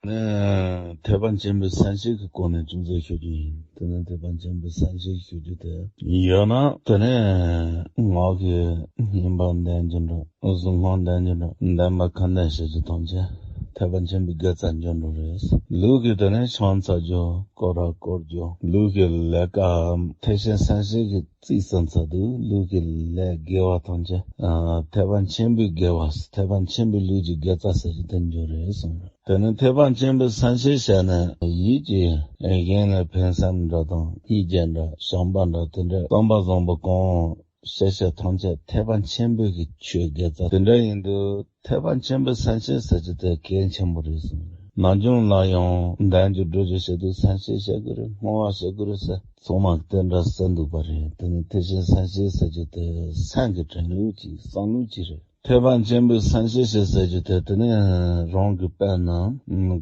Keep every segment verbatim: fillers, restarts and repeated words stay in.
ནས་ཐེག་པ་ཆེན་པོའི་སེམས་བསྐྱེད་ཀྱི་སྐོར་ནས་ཅུང་ཟད་ཞུ་རྒྱུ་ཡིན། དེ་ནས་ཐེག་པ་ཆེན་པོའི་སེམས་བསྐྱེད་ཞུ་རྒྱུ་དེ་ཡོད་ན། དེ་ནས་ངག་གི་སྙན་པ་འདོན་རྒྱུ་འདྲ། གཟུངས་སྔགས་འདོན་རྒྱུ་འདྲ། འདོན་པ་ཁ་འདོན་བྱེད་རྒྱུ་ཐམས་ཅད་ཐེག་པ་ཆེན་པོའི་དགེ་རྩ་འབྱོར་འགྲོ་རེད། ལུས་ཀྱི་དེ་ནས་ཕྱག་འཚལ་རྒྱུ། སྐོར་ར་བསྐོར་རྒྱུ། ལུས་ཀྱི་ལས་ཀ་ཐེག་ཆེན་སེམས་བསྐྱེད་ཀྱི་རྩིས་སུ་འཚལ་དུས། ལུས་ཀྱི་ལས་དགེ་བ་ཐམས་ཅད་ཨ་ཐེག་པ་ཆེན་པོའི་དགེ་བ། ཐེག་པ་ཆེན་པོའི་ལུས་ཀྱི་དགེ་རྩ་ཟེར་རྒྱུ་དེ་འབྱོར་རེད་གསུངས། དེ་ནི་ཐེག་པ་ཆེན་པོའི་སེམས་བསྐྱེད་བྱས་ནས་ཡིད་ཀྱིས་གཞན་ལ་ཕན་སེམས་འདྲ་དང་། ཡིད་བརྒྱ་འདྲ། བྱམས་པ་འདྲ། དེ་འདྲའི་བསམ་པ་བཟང་པོ་གང་བྱེད་བྱེད་ཐམས་ཅད་ཐེག་པ་ཆེན་པོའི་གི་ཆོས་དགེ་རྩ་དེ་འདྲ་ཡིན་དུས། ཐེག་པ་ཆེན་པོའི་སེམས་བསྐྱེད་ཟེར་རྒྱུ་དེ་གལ་ཆེན་པོ་རེད་གསུངས། ནམ་རྒྱུན་ལ་ཡང་འདོན་རྒྱུ་སྒྲུབ་རྒྱུ་བྱེད་དུས་སེམས་བསྐྱེད་བྱེད་དགོས་རེད། བསྔོ་བ་བྱེད་དགོས་རེད་ཟེར། ཚང་མ་དེ་འདྲ་ཟེར་འདུག་པ་རེད། དེ་ནི་ཐེག་ཆེན་སེམས་བསྐྱེད་ཟེར་རྒྱུ་དེ་སེམས་ཀྱི་དྲན་ལུགས་ཅིག་བསམ་ལུགས་ཅིག་རེད། ཐེག་པ་ཆེན་པོའི་སེམས་བསྐྱེད་ཟེར་རྒྱུ་དེ། དེ་ནི་རང་གི་དཔེར་ན་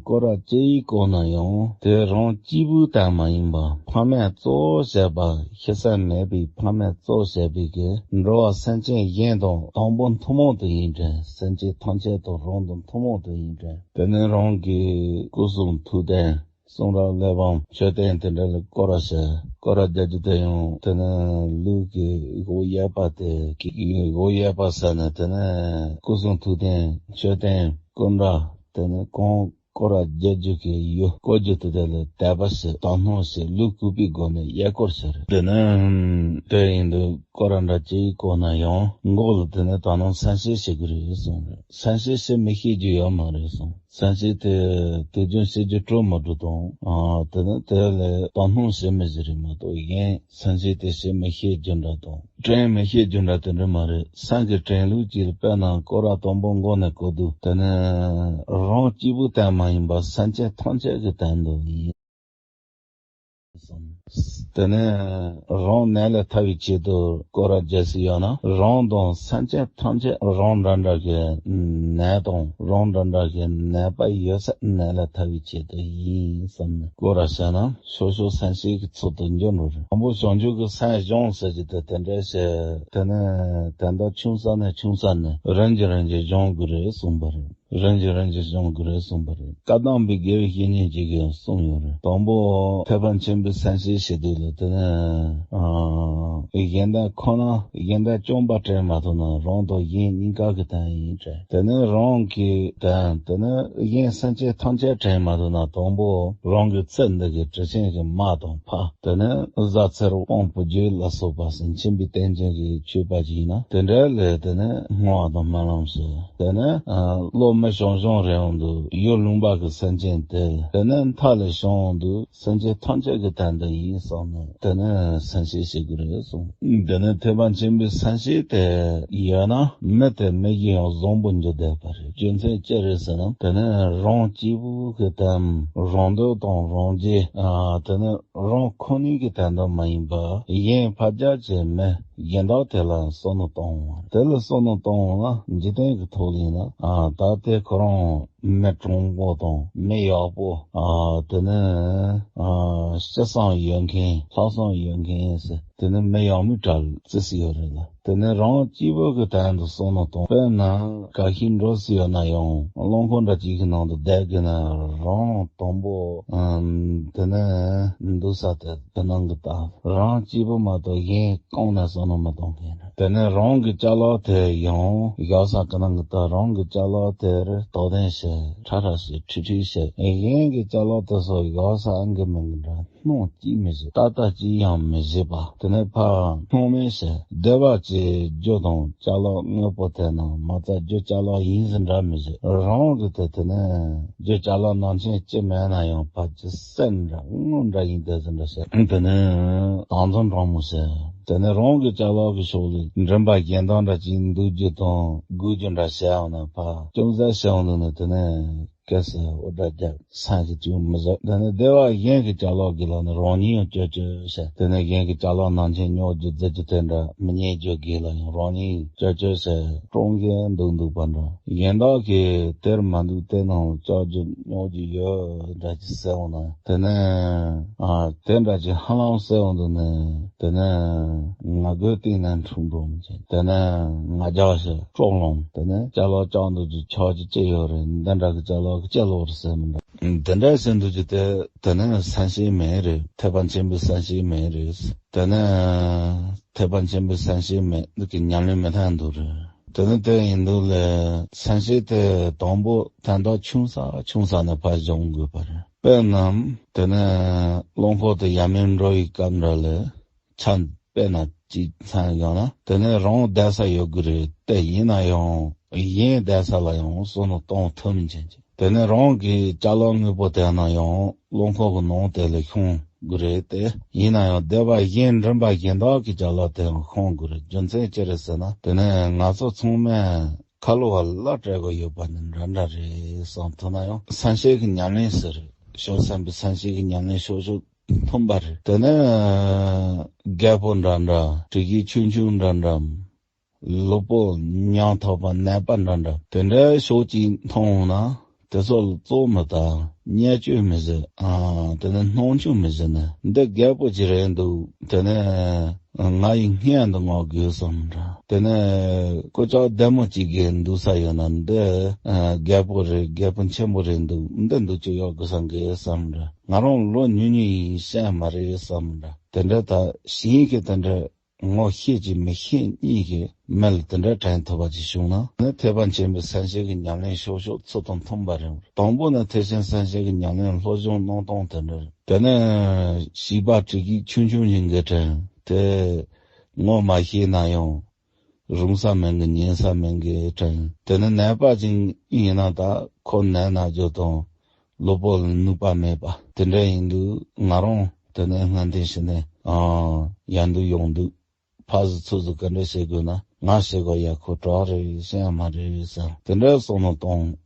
སྐོར་ར་སྐྱེ་ཡི་སྐོར་ན་ཡང་དེ་རང་གཅིག་པུ་དང་མ་ཡིན་པ། ཕ་མས་གཙོ་བོ་བྱས་པ། ཤི་ས་མེད་པའི་ཕ་མས་གཙོ་བྱས་པའི་གི་འགྲོ་བ་སེམས་ཅན་གཞན་དང་དང་པོ་ཐུན་མོང་དུ་ཡིན་དྲན། སེམས་ཅན་ཐམས་ཅད་དང་རང་དང་ཐུན་མོང་དུ་ཡིན་དྲན། དེ་ནི་རང་གི་སྐུ་གསུང་ཐུགས་རྟེན། གསུང་རབ་གླེགས་བམ་མཆོད་རྟེན་དེ་འདྲ་ལ་སྐོར་ར་བྱས། སྐོར་ར་རྒྱག་རྒྱུ་དེ་ཡང་དེ་ནི་ལུས་ཀྱི་སྒོ་གཡས་པ་དེ་གི་སྒོ་གཡས་པ་ཟེར་ནས། དེ་ནི་སྐུ་གསུང་ཐུགས་རྟེན་མཆོད་རྟེན་སྐུ་འདྲ་དེ་ནི་གང་སྐོར་ར་རྒྱག་རྒྱུ་གི་ཡུལ་བསྐོར་རྒྱུ་དེ་དག་ལ་དད་པ་བྱེད། དག་སྣང་བྱེད། ལུས་གུས་པའི་སྒོ་ནས་གཡས་སྐོར་བྱ་རེད། དེ་ནི་དེ་ཡིན་དུས་སྐོར་ར་འདྲ་ཅིག་བསྐོར་ན་ཡང་མགོ་ལ་དེ་ནི་དག་སྣང་སེམས་བསྐྱེད་བྱེད་དགོས་རེད་གསུངས་རེད། སེམས་བསྐྱེད་བྱེད་མི་ཤེས་རྒྱུ་ཡོད་མ་རེད་གསུངས། སེམས་བསྐྱེད་དེ་དུས་རྒྱུན་བྱེད་རྒྱུ་སྤྲོ་མི་སྤྲོ་དང་། ཨ་དེ་ནི་དེ་ལ་དག་སྣང་བྱེད་མི་བྱེད་རེད་མ་གཏོགས། གཞན་སེམས་བསྐྱེད་དེ་བྱེད་མི་ཤེས་རྒྱུ་འདྲ་དང་། དྲན་མི་ཤེས་རྒྱུ་འདྲ་དེ་འདྲ་མ་རེད། སེམས་ཀྱི་དྲན་ལུགས་ཅིག་རེད། དཔེར་ན་སྐོར་ར་དང་པོ་མགོ་ནས་བསྐོར་དུས། དེ་ནི་རང་གཅིག་པུ་དང་མ་ཡིན་པ་སེམས་ཅན་ཐམས་ཅད་ཀྱི་དོན་དུ་ཡིན། དེ་ནས་རང་ནད་ལས་ཐར་བའི་ཆེད་དུ་སྐོར་ར་རྒྱག་སྲིད་ཡོད་ན། རང་དང་སེམས་ཅན་ཐམས་ཅད་རང་འདྲ་འདྲ་གི་ནད་དང་རང་འདྲ་འདྲ་གི་ནད་པ་ཡོད་ས་ནད་ལས་ཐར་བའི་ཆེད་དུ་ཡིན་བསམ་ནས་སྐོར་ར་བྱས་ན། སོ་སོ་སེམས་བསྐྱེད་ཀྱི་ཚུལ་དུ་འགྱུར་འགྲོ་རེད། དང་པོ་བྱང་ཆུབ་ཀྱི་སེམས་སྦྱོང་ཟེར་གྱི་དེ་དེ་འདྲ་བྱས། དེ་ནས་དོན་དག་ཆུང་ས་ནས་ཆུང་ས་ནས་རིམ་གྱིས་རིམ་གྱིས་སྦྱོང་དགོས་རེད་གསུངས་པ་རེད། རིམ་གྱིས་རིམ་གྱིས་སྦྱོང་དགོས་རེད་གསུངས་པ་རེད། བཀའ་གདམས་པའི་དགེ་བའི་བཤེས་གཉེན་ཅིག་གིས་གསུངས་ཡོད་རེད། དང་པོ་ཐེག་པ་ཆེན་པོའི་སེམས་བསྐྱེད་བྱེད་དུས་ལ། དེ་ནས་ཨ་གཞན་དག་ཁོ་ན་གཞན་དག་བཅོམ་པ་དྲན་མ་ཐུབ་ན། རང་དང་གཞན་གཉིས་ཀ་གི་དོན་ཡིན་དྲན། དེ་ནས་རང་གི་དོན། དེ་ནས་གཞན་སེམས་ཅན་ཐམས་ཅད་དྲན་མ་ཐུབ་ན། དང་པོ་རང་གི་ཚེ་འདི་གི་དྲིན་ཆེན་གྱི་མ་དང་ཕ། དེ་ནས་བཟའ་ཚང་དཔལ་བུ་རྒྱུད་ལ་སོགས་པ་ཟེར། མཁྱེན་པའི་བསྟན་བཅོས་ཀྱི་མཆོད་པ་ཅིག་ཡིན་ན། དེ་འདྲ་ལས་དེ་ནས་བསྔོ་བ་དང་སྨོན་ལམ་ཞུ། དེ་ནས་ཨ་བློ་མི་ཤོང་ཤོང་རེ་འོང་དུས་ཡུལ་ལུང་པ་གི་སེམས་ཅན་དེ། དེ་ནས་མཐའ་ལ་ཤོང་འོང་དུས་སེམས་ཅན་ཐམས་ཅད་ཀྱི་དོན་དུ་ཡིན་བསམ་ནས། དེ་ནས་སེམས་བསྐྱེད་བྱེད་དགོས་རེད་གསུངས། དེ་ནས་ཐེག་པ་ཆེན་པོའི་སེམས་བསྐྱེད་དེ་ཡོད་ན། མི་དེ་མི་གཞན་ཡང་བཟང་པོ་འགྱུར་བསྡད་པ་རེད། རྒྱུ་མཚན་ཅི་རེད་ཟེར་ན། དེ་ནས་རང་གཅིག་པུ་གི་དོན། རང་འདོད་དང་རང་རྒྱལ། ཨ་དེ་ནས་རང་ཁོ་ནའི་གི་དོན་དུ་མ་ཡིན་པ། གཞན་ཕར་རྒྱག་བྱས་མི་གཞན་དག་དེ་ལ་བསམ་བློ་གཏོང་བ། དེ་ལ་བསམ་བློ་གཏོང་བ་ན་འཇིག་རྟེན་གྱི་ཐོག་ལ་ཡིན་ན། ཨ་ད་དེ་ཁོ་རང་མི་དྲང་པོ་དང་མི་ཡག་པོ། ཨ་དེ་ནས་ཨ་སྤྱི་བསམ་ཡོད་མཁན། ལྷག་བསམ་ཡོད་མཁན་ཟེར། དེ་ནས་མི་ཡག་མོའི་གྲས་ལ་བརྩི་སྲིད་ཡོད་རེད་ལ། དེ་ནས་རང་གཅིག་པུ་གི་དོན་དུ་བསམ་བློ་གཏོང་། དཔེར་ན་ག་ཤེད་འགྲོ་སྲིད་ཡོད་ན་ཡང་། རླངས་འཁོར་འདྲ་གཅིག་གི་ནང་དུ་བསྡད་དགོས་ན། རང་དང་པོ་ཨམ་དེ་ནས་འདུག་ས་དེ་དེ་ནང་གི་ད་རང་གཅིག་པུ་མ་གཏོགས་གཞན་གང་ནས་བསམ་བློ་མ་གཏོང་མཁན་རེད། དེ་ནས་རང་གི་ཅ་ལག་དེ་ཡང་བཞག་ས་གི་ནང་གི་ད་རང་གི་ཅ་ལག་དེར་དོ་དན་བྱེད། ཁྲ་ཁྲ་བྱེད། ཁྲིག་ཁྲིག་བྱེད། གཞན་གྱི་ཅ་ལག་དེ་ཚོ་བཞག་ས་ཨང་གི་མིན་གི་འདྲ། སྣང་གཅིག་མི་བྱེད། ལྟ་ལྟ་གཅིག་ཡང་མི་བྱེད་པ། དེ་ནས་ཕར་སྣང་མེད་བྱེད། བདེ་བ་ཅན་རྒྱུ་དང་ཅ་ལག་དངོས་པོ་དེ་རྣམས་མ་རྩ་རྒྱུ་ཅ་ལག་ཡིན་ཟིན་འདྲ་མི་བྱེད། རང་གི་དེ་དེ་ནས་རྒྱུ་ཅ་ལག་ནང་ཆེན་ཅི་མེད་ན་ཡང་ཕར་ཅི་སེམས་འདྲ་དངོས་འདྲ་ཡིན་དེ་ཟིན་འདྲ་བྱེད། དེ་ནས་དང་འཛོམས་དྲང་མོ་བྱེད། དེ་ནས་རང་གི་ཅ་ལག་གི་ཕྱོགས་ལ་མགྲིན་པ་གཞན་དག་འདྲ་ཅིག་འདུག་རྒྱུ་དང་སྒུག་རྒྱུ་འདྲ་བྱས་ཡོང་ན། ཕར་ཅུང་ཟད་བྱས་ཡོང་དུས་ནས་དེ་ནས། སྐད་ཟེར་འུར་སྒྲ་རྒྱག། སེམས་ཀྱི་ཅུང་མི་བཟོད། དེ་ནས་བདེ་བ་གཞན་གྱི་ཅ་ལག་གི་ལ་ནི་རང་ཉིད་ཡང་སྤྱོད་སྤྱོད་བྱེད། དེ་ནས་གཞན་གྱི་ཅ་ལག་ནང་ཆེན་རྙོག་རྒྱུ་རྫི་རྒྱུ་དེ་འདྲ་མི་ཉན་རྒྱུ་གི་ལ་ཡང་རང་ཉིད་སྤྱོད་སྤྱོད་བྱེད། ཀྲོང་གཞན་འདུག་འདུག་པ་འདྲ། གཞན་དག་གིས་དེར་མ་འདུག་དེ་ནང་བཅག་རྒྱུ་རྙོག་རྒྱུ་ཡོད་འདྲ་ཅིག་ཟེར་འོང་ན། དེ་ནས་ཨ་དེ་འདྲ་ཅིག་ཧ་ལམ་ཟེར་འོང་དུས་ནས། དེ་ནས་ང་རྒོད་སྟེང་ནས་འཁྲུག་འགྲོ་མི་བྱེད། དེ་ནས་ང་རྒྱལ་ཞིག་དཀྲོག་ལོང་། དེ་ནས་ཅ་ལག་བཅག་འདུག་རྒྱུ་ཆག་རྒྱུ་ཅི་ཡོད་རེད། འདི་འདྲ་གི་ཅ་ལག་ སྐྱེ་ལོ་རེད་ཟེར་མི་འདྲ། དེ་འདྲ་ཟེར་འདུག་ཅི། དེ་དེ་ནི་སེམས་ཤེས་མེད་རེད། ཐེག་པ་ཆེན་པོའི་སེམས་ཤེས་མེད་རེད། དེ་ནི་ཐེག་པ་ཆེན་པོའི་སེམས་ཤེས་མེད་འདུག་གི། ཉམས་ལེན་མི་ཐང་འདུག་རེད། དེ་ནི་དེ་ཡིན་འདུག་ལས། སེམས་ཤེས་དེ་དང་པོ་དོན་དག་ཆུང་ས་ཆུང་ས་ནས་ཕར་སྦྱོང་དགོས་པ་རེད། དཔེར་ན་དེ་ནི་རླངས་འཁོར་དེ་ཡར་མར་འགྲོ་བའི་སྐབས་འདྲ་ལས། ཆ་དཔེར་ན་གཅིག་མཚོན་ཡོང་ན། དེ་ནས་རང་བསྡད་ས་ཡོད་དགོས་རེད། དེ་ཡིན་ན་ཡང་གཞན་བསྡད་ས་ལ་ཡང་བསམ་བློ་གཏོང་ཐུབ་མི་བྱེད་ཅིང་། དེ་ནས་རང་གི་ཅ་ལག་དངོས་པོ་དེ་ན་ཡང་རླངས་འཁོར་གྱི་ནང་དེ་ལ་ཤོང་དགོས་རེད། དེ་ཡིན་ན་ཡང་སྡེ་པ་གཞན་མགྲིན་པ་གཞན་དག་གི་ཅ་ལག་དེ་ཡང་ཤོང་དགོས་རེད། རྒྱུ་མཚན་ཅི་རེད་ཟེར་ན། དེ་ནས་ང་ཚོ་ཚང་མས་ཁ་ལོ་བ་བླ་སྤྲད་དགོས་ཡོད་པ་ནི་འདྲ་འདྲ་རེད་བསམ་ཐུབ་ན་ཡང་། སེམས་ཤེས་ཀྱི་ཉམས་ལེན་ཟེར། བྱང་སེམས་པའི་སེམས་ཤེས་ཀྱི་ཉམས་ལེན་ཤོག་ཤོག་མཐུན་པ་རེད། དེ་ནས་རྒད་པོ་འདྲ་འདྲ། དྲི་གུ་ཆུང་ཆུང་འདྲ་འདྲ། གློ་བུར་ཉམ་ཐག་པ་ནད་པ་འདྲ་འདྲ། དེ་འདྲའི་ཕྱོགས་གཅིག་མཐོང་ན་དེ་ཚོ་ལ་བཙོག་མི་ལྟ། བརྙས་བཅོས་མི་བྱེད། ཨ། དེ་ནས་སྣང་ཆུང་མི་བྱེད་ནས། འདི་རྒད་པོ་ཅིག་རེད་འདུག་དེ་ནས་ང་ཡི་སྔོན་དུ་མངགས་དགོས་བསམ་འདྲ། དེ་ནས་སྐུ་ཅག་བདེ་མོ་ཅིག་གིས་འདུག་ས་ཡོད་ན། འདི་རྒད་པོ་རེད། རྒད་པོ་ཆེན་པོ་རེད་འདུག་འདི་འདུག་ཅིག་ཡོད་དགོས་ས་འགའི་བསམ་འདྲ། ང་རང་ལོ་ཉུང་ཉུང་ཡིན་ཤེས་མ་རེད་བསམ་འདྲ། དེ་འདྲ་ད་གཞན་གྱིས་དེ་འདྲ་ངོ་ཤེས་ཀྱི་མི་ཤེས་གཉིས་ཀྱི་མི་ལ་དེ་འདྲ་དྲན་ཐུབ་པ་ཅིག་བྱུང་ན་ནི། ཐེག་པ་ཆེན་པོའི་སེམས་ཤེས་ཀྱི་ཉམས་ལེན་ཤོག་ཤོག་ཚུལ་དང་མཐུན་པ་རེད། དང་པོ་ནི་ཐེག་ཆེན་སེམས་ཤེས་ཀྱི་ཉམས་ལེན་སློབ་སྦྱོང་གནང་སྟངས་དེ་འདྲ་རེད། དེ་ནས་བྱིས་པ་དྲི་གུ་ཆུང་ཆུང་ཞིག་གི་དྲན་དེ་ངོ་མ་ཤེས་ན་ཡང་། རུང་ས་མིན་གི་ཉན་ས་མིན་གི་དྲན། དེ་ནི་ནད་པ་ཅིག་ཡིན་ན་ད་ཁོ་ནད་ན་རྒྱུ་དང་གློ་བུར་ལ་ནུས་པ་མེད་པ་དེ་འདྲ་ཡིན་དུས། ང་རང་དེ་ནས་སྔ་འདས་ཕྱི་ནས་ཨ་ཡར་འདུག་ཡོང་འདུག་ཕར་ཟུར་ཚུར་ཟུར་ག་འདྲ་བྱེད་དགོས་ན། ང་བྱེད་དགོས་ཡ་ཁོ་གྲོགས་རེད་ཟེར་ཡ་མ་རེད་ཟེར། དེ་འདྲ་བསམ་བློ་གཏོང་།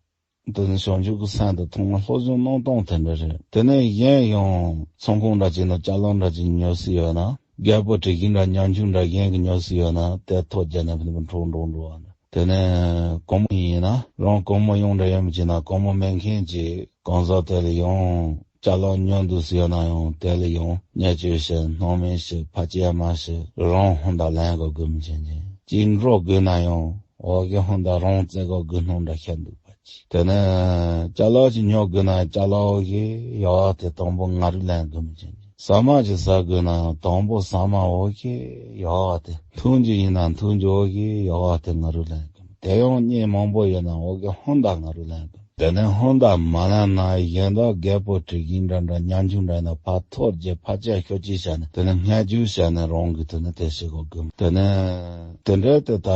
དེ་ནས་བྱང་ཆུབ་ཀྱི་སེམས་དེ་ཐོག་མར་སློབ་སྦྱོང་གནང་སྟངས་དེ་འདྲ་རེད། དེ་ནས་གཞན་ཡང་ཚོང་ཁང་འདྲ་ཅིག་ནང་ཅ་ལག་འདྲ་ཅིག་ཉོ་སྲིད་ཡོད་ན། རྒད་པོ་དྲི་གུ་འདྲ་ཉམ་ཆུང་འདྲ་གཞན་གྱིས་ཉོ་སྲིད་ཡོད་ན། དེ་ཐོ་བརྒྱབ་ནས་འགྲོ་འགྲོ་འགྲོ་བ་ནི། དེ་ནས་གོང་མ་ཡིན་ན་རང་གོང་མ་ཡོང་འདྲ་ཡོད་མི་བྱེད་ན། གོང་མ་མེད་མཁན་གྱི་གང་ཟག་དེ་ལ་ཡང་ཅ་ལག་ཉོ་འདུག་ཟེར་ཡོད་ན་ཡང་། དེ་ལ་ཡང་བརྙས་བཅོས་བྱེད། སྣང་མེད་བྱེད། ཕར་བཅད་མར་བྱེད། རང་ཧོན་ད་ལེན་གོ་དགོས་མི་བྱེད་ཅིང་། ཅིག་འགྲོ་དགོས་ན་ཡང་འོ་གི་ཧོན་ད་རང་བཙལ་གོ་དགོས་སྣང་འདྲ་ཤར་འདུག་པ་ཅིག་དེ་ནས་ཅ་ལག་ཅིག་ཉོ་དགོས་ན་ཅ་ལག་འོ་གི་ཡག་དེ་དང་པོ་ང་རུ་ལེན་དགོས་མི་བྱེད་ཅིང་། ཟ་མ་ཅིག་ཟ་དགོས་ན་དང་པོ་ཟ་མ་འོ་གི་ཡག་དེ། འཐུང་རྒྱུ་ཡིན་ན་འཐུང་རྒྱུ་འོ་གི་ཡག་དེ་ང་རུ་ལེན་དགོས། དེ་ཡང་གཉེན་མང་པོ་ཡོད་ན་འོ་གི་ཧོན་ད་ང་རུ་ལེན་དགོས། དེ་ནས་ཧོན་ད་མ་ལེན་ན་གཞན་དག་རྒད་པོ་དྲི་གུ་འདྲ་འདྲ་ཉམ་ཆུང་འདྲ་ཡིན་ན་ཕར་ཐོ་བརྒྱབ་ཕར་བཅད་ཤོག་ཅིག་བྱས་ནས། དེ་ནས་བརྙས་བཅོས་བྱས་ནས་རང་གི་དེ་ནས་དེ་བྱེད་གོ་དགོས། དེ་ནས་དེ་འདྲའི་དེ་ད་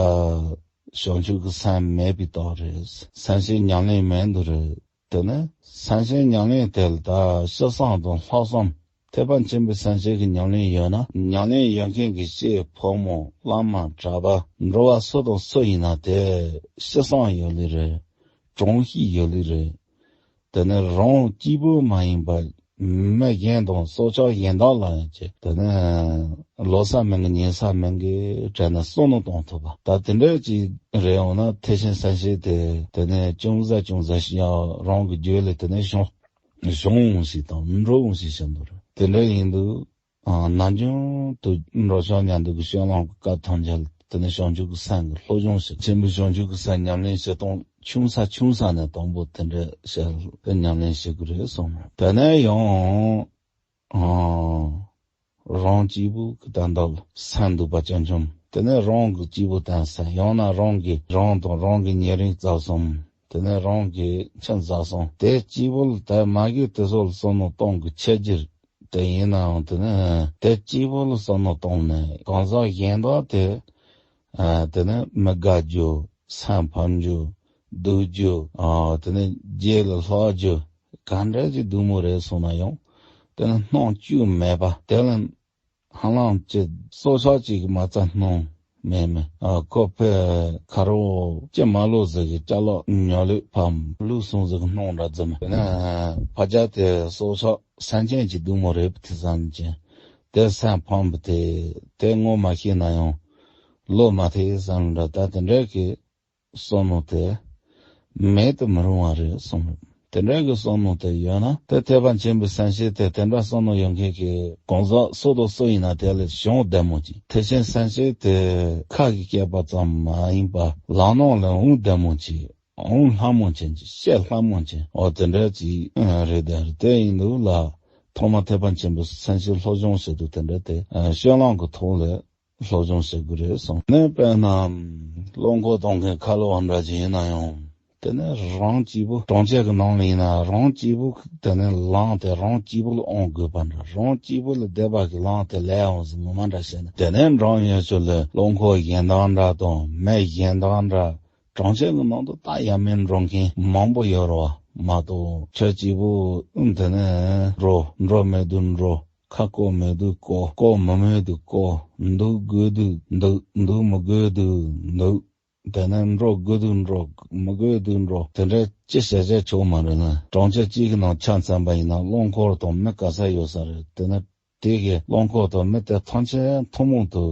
བྱང་ཆུབ་ཀྱི་སེམས་མེད་པའི་རྟགས་རེད། སེམས་ཤེས་ཉམས་ལེན་མེད་འདུག་རེད། དེ་ནས་སེམས་ཤེས་ཉམས་ལེན་དེ་ལ་ད་སྤྱི་བསམ་དང་ལྷག་བསམ། ཐེག་པ་ཆེན་པོའི་སེམས་ཤེས་ཀྱི་ཉམས་ལེན་ཡོད་ན། ཉམས་ལེན་ཡོད་མཁན་གྱི་སྐྱེས་ཕོ་མོ་བླ་མ་གྲྭ་པ་འགྲོ་བ་སུ་དང་སུ་ཡིན་ན་དེ་སྤྱི་བསམ་ཡོད་ལེ་རེད། དྲང་ཤེས་ཡོད་ལེ་རེད། དེ་ནས་རང་གཅིག་པུ་མ་ཡིན་པར་མི་གཞན་དང་སྲོག་ཆགས་གཞན་དག་ལ་ཡང་ཅིག་དེ་ནས་ལོ་ས་མིན་གི་ཉན་ས་མིན་གི་དྲན་ནས་བསམ་བློ་གཏོང་ཐུབ་པ། ད་དེ་འདྲ་ཅིག་རེད་འོང་ན་ཐེག་ཆེན་སེམས་ཤེས་དེ་དེ་ནས་ཅུང་ཟད་ཅུང་ཟད་ཞིག་ཡང་རང་གི་རྒྱུད་ལ་དེ་ནས་བྱུང་བྱུང་འོང་ཞིག་དང་འགྲོ་འོང་ཞིག་བྱེད་འདུག་རེད། དེ་འདྲ་ཡིན་དུས། ཨ། ནམ་རྒྱུན་དུ་འགྲོ་ཕྱོགས་ཉལ་འདུག་གི་སྤྱོད་ལམ་གྱི་སྐབས་ཐམས་ཅད་དེ་ནས་བྱང་ཆུབ་ཀྱི་སེམས་ཀྱི་སློབ་སྦྱོང་བྱེད། ཆེན་པོའི་བྱང་ཆུབ་ཀྱི་སེམས་ཉམས་ལེན་བྱེད་སྟངས་ཆུང་ས་ཆུང་ས་ནས་དང་པོ་དེ་འདྲ་བྱས་ཏེ་ཉམས་ལེན་བྱེད་དགོས་རེད་གསུངས། དེ་ནས་ཡང་། ཨ། རང་གཅིག་པུ་གི་དོན་དག་ལ་སེམས་འདུག་པ་ཅན་བྱུང་། དེ་ནས་རང་གི་གཅིག་པུ་དོན་སེམས། ཡང་ན་རང་གི་རང་དང་རང་གི་ཉེ་རིང་རྩ་གསུམ། དེ་ནས་རང་གི་ཁྱིམ་རྩ་གསུམ། དེ་གཅིག་པུ་ལ་དེ་མ་གི་དེ་ཚོ་ལ་བསམ་བློ་གཏོང་གི་ཆེད་ཀྱི་དེ་ཡིན་ནའང་། དེ་ནས་དེ་གཅིག་པུ་ལ་བསམ་བློ་བཏང་ནས་གང་ཟག་གཞན་དག་དེ། ཨ། དེ་ནས་མི་དགའ་རྒྱུ། སེམས་ཕམ་རྒྱུ། སྡུག་རྒྱུ། ཨ། དེ་ནས་རྗེས་ལ་ལྷག་རྒྱུ། ག་འདྲ་ཅིག་སྡུག་མོ་རེད་སོང་ན་ཡང་། དེ་ནས་སྣང་བཅུད་མེད་པ། དེ་ལ་ཧ་ལམ་ཅིག་སྲོག་ཆགས་ཅིག་གི་མ་རྩ་སྣང་མེད་མེད། ཨ། ཁོ་ཕེ་ཁ་རོ་ཅི་མ་ལོ་ཟིག་གི་ཅ་ལག་ཉོ་ལེ་ཕམ་ལུག་སོང་ཟིག་གི་སྣང་འདྲ་ཙམ། དེ་ནས་ཕ་ཅག་དེ་སྲོག་ཆགས་སེམས་ཅན་གྱི་སྡུག་མོ་རེད་དེ་བསམ་ཅིང་། དེ་སེམས་ཕམ་པ་དེ་དེ་ངོ་མ་ཤེས་ན་ཡང་བློ་མ་ཐེ་བསམ་འདྲ། ད་དེ་འདྲ་གི་བསམ་བློ་དེ་མེད་དུ་མི་རུང་བ་རེད་གསུངས། དེ་འདྲ་གི་བསམ་བློ་དེ་ཡོད་ན། དེ་ཐེག་པ་ཆེན་པོའི་སེམས་ཤེས་དེ་དེ་འདྲ་བསམ་བློ་ཡོད་མཁན་གྱི་གང་ཟག་སུ་དང་སུ་ཡིན་ན་དེ་ལ་བྱུང་བདེ་མོ་ཅིག་ཐེག་ཆེན་སེམས་ཤེས་དེ་ཁ་གི་སྐྱེས་པ་ཙམ་མ་ཡིན་པ་ལག་ནང་ལ་འོང་བདེ་མོ་ཅིག་ཨང་ལྷ་མོ་ཅན་གྱི་བཤད་ལྷ་མོ་ཅན་འོ་དེ་འདྲ་ཅིག་རེད། དེ་དེ་ཡིན་དུས་ལ་ཐོག་མ་ཐེག་པ་ཆེན་པོའི་སེམས་བསྐྱེད་སློབ་སྦྱོང་བྱེད་དུས་དེ་འདྲ་དེ་སྤྱོད་ལམ་གྱི་ཐོག་ལ་སློབ་སྦྱོང་བྱེད་དགོས་རེད་གསུངས་ནས། དཔེར་ན་བློ་འཁོར་གཏོང་མཁན་ཁ་ལོ་བ་འདྲ་ཅིག་ཡིན་ན་ཡང་། དེ་ནས་རང་གཅིག་པུ་གྲོང་ཁྱེར་གྱི་ནང་ལ་ཡིན་ན་རང་གཅིག་པུ་དེ་ནས་ལངས་ཏེ་རང་གཅིག་པུ་ལ་འོང་དགོས་པ་འདྲ། རང་གཅིག་པུ་ལ་བསྡད་པ་གི་ལངས་ཏེ་ལས་འོང་ཟེར་ངོ་མ་འདྲ་བཤད་ན། དེ་ནས་འགྲམ་ཡོད་ཚོ་ལ་བློ་འཁོར་གཞན་དག་འདྲ་དང་མི་གཞན་དག་འདྲ། གྲོང་ཁྱེར་གྱི་ནང་དུ་ད་ཡ་མེད་འགྲོ་མཁན་མང་པོ་ཡོད་རེད་བ། མ་གཏོགས་ཁྱོད་གཅིག་པུ་དེ་ནས་འགྲོ་འགྲོ་མེད་དུས་འགྲོ། ཁ་བསྐོར་མེད་དུས་བསྐོར། བསྐོར་མི་མེད་དུས་བསྐོར། འདུག་དགོས་དུས་འདུག་འདུག་མི་དགོས་དུས་འདུག་དེ་ནས་འགྲོ་དགོས་དུས་འགྲོ། མི་དགོས་དུས་འགྲོ། དེ་འདྲའི་ཅི་བྱས་བྱས་ཆོག་མ་རེད་ན། གྲོང་ཁྱེར་གཅིག་གི་ནང་ཆ་མཚོན་པ་ཡིན་ན་རླངས་འཁོར་དང་མི་ག་ས་ཡོད་ས་རེད། དེ་ནས་དེ་གའི་རླངས་འཁོར་དང་མི་དེ་ཐམས་ཅད་ཐུན་མོང་དུ་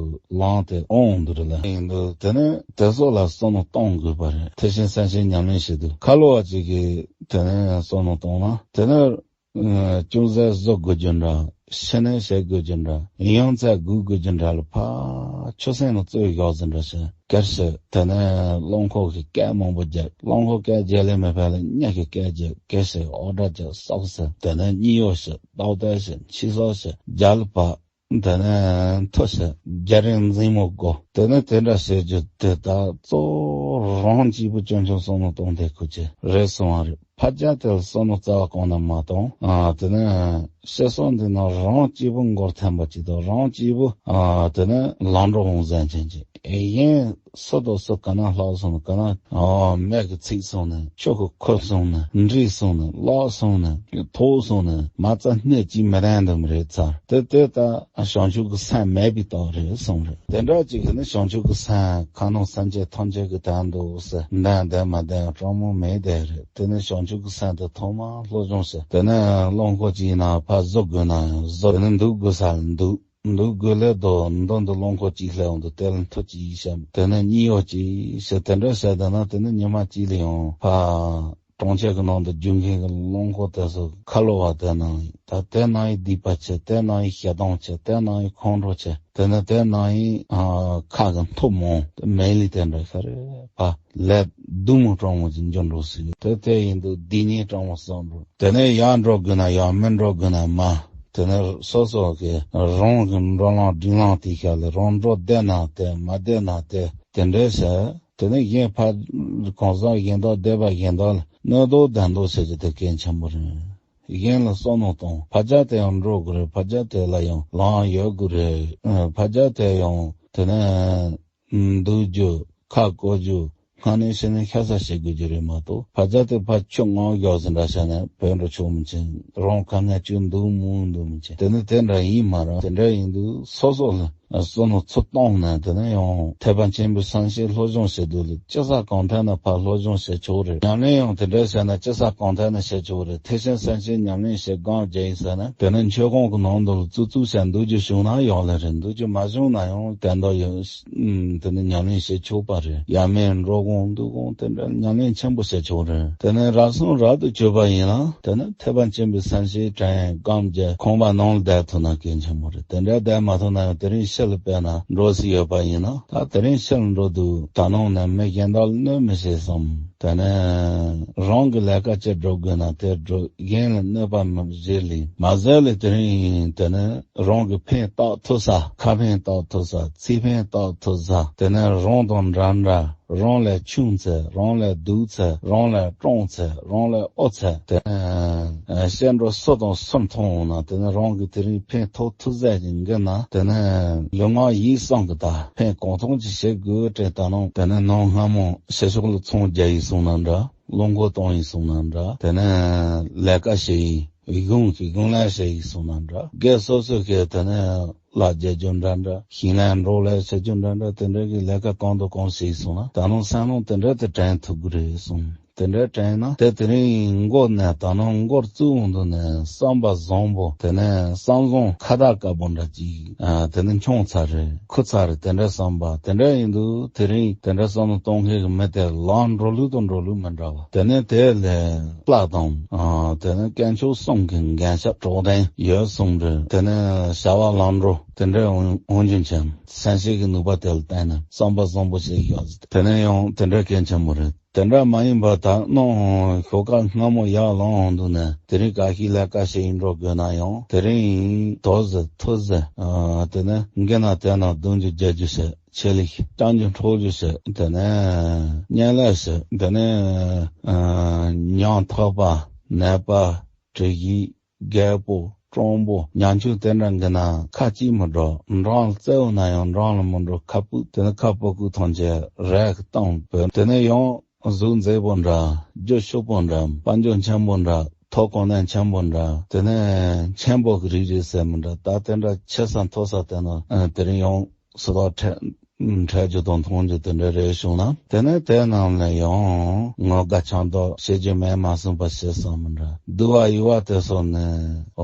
ལངས་ཏེ་འོང་འདུག་རེད་ལ། ཡིན་འདུག་དེ་ནས་དེ་ཚོ་ལ་བསམ་བློ་གཏོང་དགོས་པ་རེད། ཐེག་ཆེན་སེམས་བསྐྱེད་ཉམས་ལེན་བྱེད་དུས་ཁ་ལོ་བ་གཅིག་གིས་དེ་ནས་བསམ་བློ་གཏོང་ན་དེ་ནས། ཅུང་ཟད་བཟོ་དགོས་རྒྱུ་འདྲ། ཕྱི་ནས་བྱེད་དགོས་རྒྱུ་འདྲ། ཡང་ཚད་སྒུག་དགོས་རྒྱུ་འདྲ་ལ་ཕར་ཆུ་སྲིན་ལ་བཙོས་བཞག་ཟིན་འདྲ་བྱས། གལ་སྲིད་དེ་ནས་རླངས་འཁོར་གྱི་སྐད་མང་པོ་རྒྱག་རླངས་འཁོར་སྐད་རྒྱག་ལེ་མེད་པ་ལ་སྙེག་གི་སྐད་རྒྱག་གལ་སྲིད་ཨོ་སྒྲ་རྒྱག་སོག་ཟེར། དེ་ནས་གཉིད་གཡོ་བྱས་རྟག་ཏུ་བྱས་འཆི་སོག་བྱས་རྒྱ་ལ་བབས། དེ་ནས་མཐུ་བྱས་རྒྱ་རིང་འཛིང་མོ་བསྒོ། དེ་ནས་དེ་འདྲ་བྱེད་རྒྱུ་དེ་དག་གཙོ་བོ་རང་གཅིག་པུ་ཆུང་ཆུང་བསམ་བློ་གཏོང་དེ་ཁུ་ཆེ་རེད་གསུང་བ་རེད། ཕར་རྒྱ་དེ་ལ་བསམ་བློ་རྩ་བ་གང་ནས་མ་གཏོང་། ཨ་དེ་ནས་བཤད་སྲོལ་འདི་ནང་རང་གཅིག་པུ་མགོ་འཐོམས་པ་ཅིག་དང་རང་གཅིག་པུ་ཨ་དེ་ནས་ལམ་འགྲོ་འོང་ཟན་ཅན་ཅིག་གཞན་སུ་དང་སུ་ག་ན་ལྷག་སོང་ན་ག་ན་ཨ་མིག་གིས་ཚིག་སོང་ན་ཆུ་གིས་ཁུར་སོང་ན་འདྲིས་སོང་ན་བརླག་སོང་ན་ཐོག་སོང་ན་མ་རྩ་སྣེ་གཅིག་མི་ལྡན་དུ་མི་རེད་ཚར། དེ་དེ་ལྟ་བྱང་ཆུབ་ཀྱི་སེམས་མེད་པའི་རྟགས་རེད་གསུངས་རེད། དེ་འདྲ་ཅིག་གིས་ནི་བྱང་ཆུབ་ཀྱི་སེམས་ཁམས་དྭངས་སེམས་ཅན་ཐམས་ཅད་ཀྱི་དོན་དུ་ཟེར་ལྡན་ལྡན་མ་ལྡན་གྲངས་མང་མེད་དེ་རེད། དེ་ནི་བྱང་ཆུབ་ཀྱི་སེམས་དེ་ཐོག་མར་སློབ་སྦྱོང་བྱེད། དེ་ནི་རླངས་འཁོར་གཅིག་ཡིན་ན་ཕར་བཟོ་དགོས་ན་ཡང་བཟོ། དེ་ནི་འདུག་དགོས་ས་ལ་འདུག་འདུག་དགོས་ལས་དོ་མདུན་དུ་རླངས་འཁོར་གཅིག་སླེབས་འོང་དུས་དེ་ལ་མཐུ་གཅིག་བྱས། དེ་ནི་གཉིད་གཡོ་གཅིག་བྱས། དེ་འདྲ་བྱས་བསྡད་ན་དེ་ནི་ཉི་མ་གཅིག་ལ་ཡང་ཕར་གྲོང་ཁྱེར་གྱི་ནང་དུ་རྒྱུག་མཁན་གྱི་རླངས་འཁོར་དེ་ཚོ་ཁ་ལོ་བ་དེ་ནང་ད་དེ་ནང་ཡི་སྡིག་པ་ཆེ། དེ་ནང་ཡི་ཞེ་སྡང་ཆེ། དེ་ནང་ཡི་ཁོང་ཁྲོ་ཆེ། དེ་ནི་དེ་ནང་ཡི་ཨ་ཁ་གི་མཐུ་མང་དེ་མེད་ལི་དེ་འདྲ་ཤ་རེད་པ། ལས་སྡུག་མོ་སྤྲང་མོ་ཅིག་འགྱུར་འགྲོ་སྲིད། དེ་དེ་ཡིན་དུས་སྡིག་ཉེས་སྤྲང་མོ་བསགས་འགྲོ། དེ་ནས་ཡར་འགྲོ་དགོས་ན་ཡར། མར་འགྲོ་དགོས་ན་མར། དེ་ནས་སོ་སོ་གི་རང་གི་འགྲོ་ལམ་སྒྲིག་ལམ་དེ་ཤ་ལས་རང་འགྲོ་བདེ་ན་བདེ་མ་བདེ་ན་བདེ་དེ་འདྲའི་བྱས། དེ་ནས་གཞན་ཕར་གང་ཟག་གཞན་དག་སྡེ་པ་གཞན་དག་ལ་གནོད་དོ་བདག་འདོད་བྱེད་རྒྱུ་དེ་གལ་ཆེན་པོ་རེད། གཞན་ལ་བསམ་བློ་གཏོང་། ཕར་རྒྱ་དེ་ཡང་འགྲོ་དགོས་རེད། ཕར་རྒྱ་དེ་ལ་ཡང་ལམ་ཡོད་དགོས་རེད། ཨ་ཕར་རྒྱ་དེ་ཡང་དེ་ནས་འདུག་རྒྱུ་ཁ་བསྐོར་རྒྱུ་སྔ་ནས་ཕྱི་ནས་ཤ་ཚ་བྱེད་དགོས་རྒྱུ་རེད་མ་གཏོགས། ཕར་རྒྱ་དེ་ཕར་ཆུ་ངོགས་བཞག་ཟིན་འདྲ་བྱས་ནས་བོད་འགྲོ་ཆོག་མི་ཆེན། རང་ཁ་ངན་བཅུ་འདུག་མུ་འདུག་མི་ཆེན། དེ་ནི་དེ་འདྲ་ཡིན་མ་རེད། དེ་འདྲ་ཡིན་དུས་སོ་སོ་ལ་བསམ་བློ་ཚུར་བཏང་ནས་དེ་ནས་ཡང་ཐེག་པ་ཆེན་པོའི་སེམས་བསྐྱེད་སློབ་སྦྱོང་བྱེད་དུས་ལ་ཅི་ས་གང་ཐད་ན་ཕར་སློབ་སྦྱོང་བྱེད་ཆོག་རེད། ཉམས་ལེན་ཡང་དེ་འདྲ་བྱས་ན་ཅི་ས་གང་ཐད་ན་བྱེད་ཆོག་རེད། ཐེག་ཆེན་སེམས་བསྐྱེད་ཉམས་ལེན་བྱེད་སྒོམ་རྒྱག་ཡིན་ཟེར་ན་དེ་ནི་མཆོད་ཁང་གི་ནང་དུ་ལ་བཙུགས་བཙུགས་བྱས་འདུག་རྒྱུ་བྱུང་ན་ཡག་ལེ་རེད། འདུག་རྒྱུ་མ་བྱུང་ན་ཡང་དེ་འདྲ་ཡོད། ཨུམ། དེ་ནི་ཉམས་ལེན་བྱེད་ཆོག་པ་རེད། ཡ་མེད་འགྲོ་དགོང་འདུག་དགོང་དེ་འདྲ་ཉམས་ལེན་ཆེན་པོ་བྱེད་ཆོག་རེད། དེ་ནི་རབ་གསུམ་རབ་ཏུ་གྱུར་པ་ཡིན་ན་དེ་ནི་ཐེག་པ་ཆེན་པོའི་སེམས་བསྐྱེད་དྲན་སྒོམ་རྒྱག་ཁང་པ་ནང་ལ་བསྡད་ཐུབ་ན་གལ་ཆེན་པོ་རེད། དེ་འདྲ་བསྡད་མ་ཐུབ་ན་ཡང་དེ་རིང་ཕྱི་ལ་དཔེར་ན་འགྲོ་སྲིད་ཡོད་པ་ཡིན་ན་ད་དེ་རིང་ཕྱི་ལ་འགྲོ་དུས་ད་ནང་ནས་མི་གཞན་དག་ལ་གནོད་མི་བྱེད་བསམ། དེ་ནས་རང་གི་ལས་ཀ་ཅི་སྒྲུབ་དགོས་ན་དེ་སྒྲུབ། གཞན་ལ་གནོད་པ་མི་བྱེད་ལས་མ་བཟོད་ལས་དེ་རིང་དེ་ནས་རང་གི་ཕན་བཏགས་ཐུབ་ས། ཁ་ཕན་བཏགས་ཐུབ་ས། ཚིག་ཕན་བཏགས་ཐུབ་ས། དེ་ནས་རང་དང་འདྲ་འདྲ། རང་ལས་ཆུང་ཚེ། རང་ལས་སྡུག་ཚེ། རང་ལས་སྤྲང་ཚེ། རང་ལས་ཨོ་ཚེ། དེ་ནས་བཤད་འགྲོ་སུ་དང་སུ་མཐོང་འོང་ན་དེ་ནས་རང་གི་དེ་རིང་ཕན་ཐོགས་ཐུབ་ཚད་ཀྱི་འགི་ན་དེ་ནས་ལུས་ངག་ཡིད་གསུམ་གྱི་ད་ཕན་གང་ཐོགས་ཀྱི་བྱེད་དགོས་དྲན། ད་ནང་དེ་ནས་ནང་སྔ་མོ་ཕྱི་ཕྱོགས་ལ་ཚོང་རྒྱག་ཡིན་གསུངས་ན་འདྲ། རླངས་འཁོར་གཏོང་ཡིན་གསུངས་ན་འདྲ། དེ་ནས་ལས་ཀ་བྱེད་ཡིན། གཞུང་གི་གཞུང་ལས་བྱེད་ཡིན་གསུངས་ན་འདྲ། སྒེར་སོ་སོ་གི་དེ་ནས་ལ་རྒྱལ་རྒྱུ་འདྲ་འདྲ། ཤིང་ལས་འབྲོག་ལས་བྱེད་རྒྱུ་འདྲ་འདྲ། དེ་འདྲ་གི་ལས་ཀ་གང་དང་གང་བྱེད་ཡིན་གསུངས་ན་ད་ནང་སེམས་ནང་དེ་འདྲ་དེ་དྲན་ཐུབ་ཀྱི་རེད་གསུངས། དེ་འདྲ་དྲན་ན་དེ་དེ་རིང་མགོ་ནས་ད་ནང་མགོར་བཙུགས་འོང་དུས་ནས་བསམ་པ་བཟང་པོ། དེ་ནས་བསམ་བཟང་ཁ་བརྡ་དཀར་པོ་འདྲ་ཅིག་ཨ་དེ་ནས་འཁྱོངས་ཚར་རེད། ཁུར་ཚར་རེད། དེ་འདྲ་བསམ་པ་དེ་འདྲ་ཡིན་དུས་དེ་རིང་དེ་འདྲ་བསམ་བློ་གཏོང་མཁན་གྱི་མི་དེ་ལམ་འགྲོ་ལུགས་དང་འགྲོ་ལུགས་མི་འདྲ་བ། དེ་ནས་དེ་ལས་བླ་དང་ཨ་དེ་ནས་དཀོན་མཆོག་གསུམ་གྱི་འགན་ཞབས་གྲོགས་དན་ཡོད་གསུངས་རེད། དེ་ནས་བྱ་བ་ལམ་འགྲོ། དེ་འདྲའི་འོང་འོང་རྒྱུ་མཚན། སེམས་ཤེས་ཀྱི་ནུས་པ་དེ་ལ་བརྟེན་ནས་བསམ་པ་བཟང་པོ་ཞིག་ཡོད། དེ་ནས་ཡང་དེ་འདྲ་གལ་ཆེན་པོ་རེད། དེ་འདྲ་མ་ཡིན་པ་ད་ནང་ཞོགས་ཀ་སྔ་མོ་ཡར་ལངས་འོང་དུས་ནས་དེ་རིང་ག་ཤེད་ལས་ཀ་བྱེད་ཡིན་འགྲོ་དགོས་ན་ཡང་དེ་རིང་དོགས་ཟེར་ཐུགས་ཟེར། ཨ་དེ་ནས་འགན་ན་དེ་ན་བརྡུང་རྒྱུ་རྒྱག་རྒྱུ་བྱེད། ཆེད་ལས་རྐྱང་རྒྱུ་འཕྲོག་རྒྱུ་བྱེད། དེ་ནས་བརྙས་ལས་བྱེད། དེ་ནས་ཨ་ཉམ་ཐག་པ་ནད་པ་དྲི་གི་རྒད་པོ་གྲོང་པོ་ཉམ་ཆུང་དེ་འདྲ་གི་ན་ཁ་གཅིག་མི་འགྲོ། འགྲམ་ལ་བཙལ་བ་ན་ཡང་འགྲམ་ལ་མི་འགྲོ། ཁ་སྤུ་དེ་ནི་ཁ་སྤུ་གུ་ཐམས་ཅད་རས་ཀྱིས་བཏང་བོས། དེ་ནས་ཡང་གཟུགས་མཛེས་པོ་འདྲ། རྒྱུ་ཕྱུག་པོ་འདྲ། དཔལ་འབྱོར་ཆེན་པོ་འདྲ། མཐོ་གོ་གནས་ཆེན་པོ་འདྲ། དེ་ནས་ཆེན་པོ་གི་རིགས་རེད་ཟེར་མི་འདྲ། ད་དེ་འདྲ་ཆེ་ས་མཐོ་ས་དེ་ན་དེ་རིང་ཡང་སུ་དག་འཕྲད་འཕྲད་རྒྱུ་དང་མཐོང་རྒྱུ་དེ་འདྲ་རེ་བྱུང་ན། དེ་ནས་དེ་རྣམས་ལ་ཡང་ངོ་དགའ་ཆང་ཏོག་བྱེད་རྒྱུ་མེད་མ་གསུངས་པ་ཞེས་བསམ་མི་འདྲ། སྡུག་པ་ཡུ་བ་དེ་སོགས་ནི།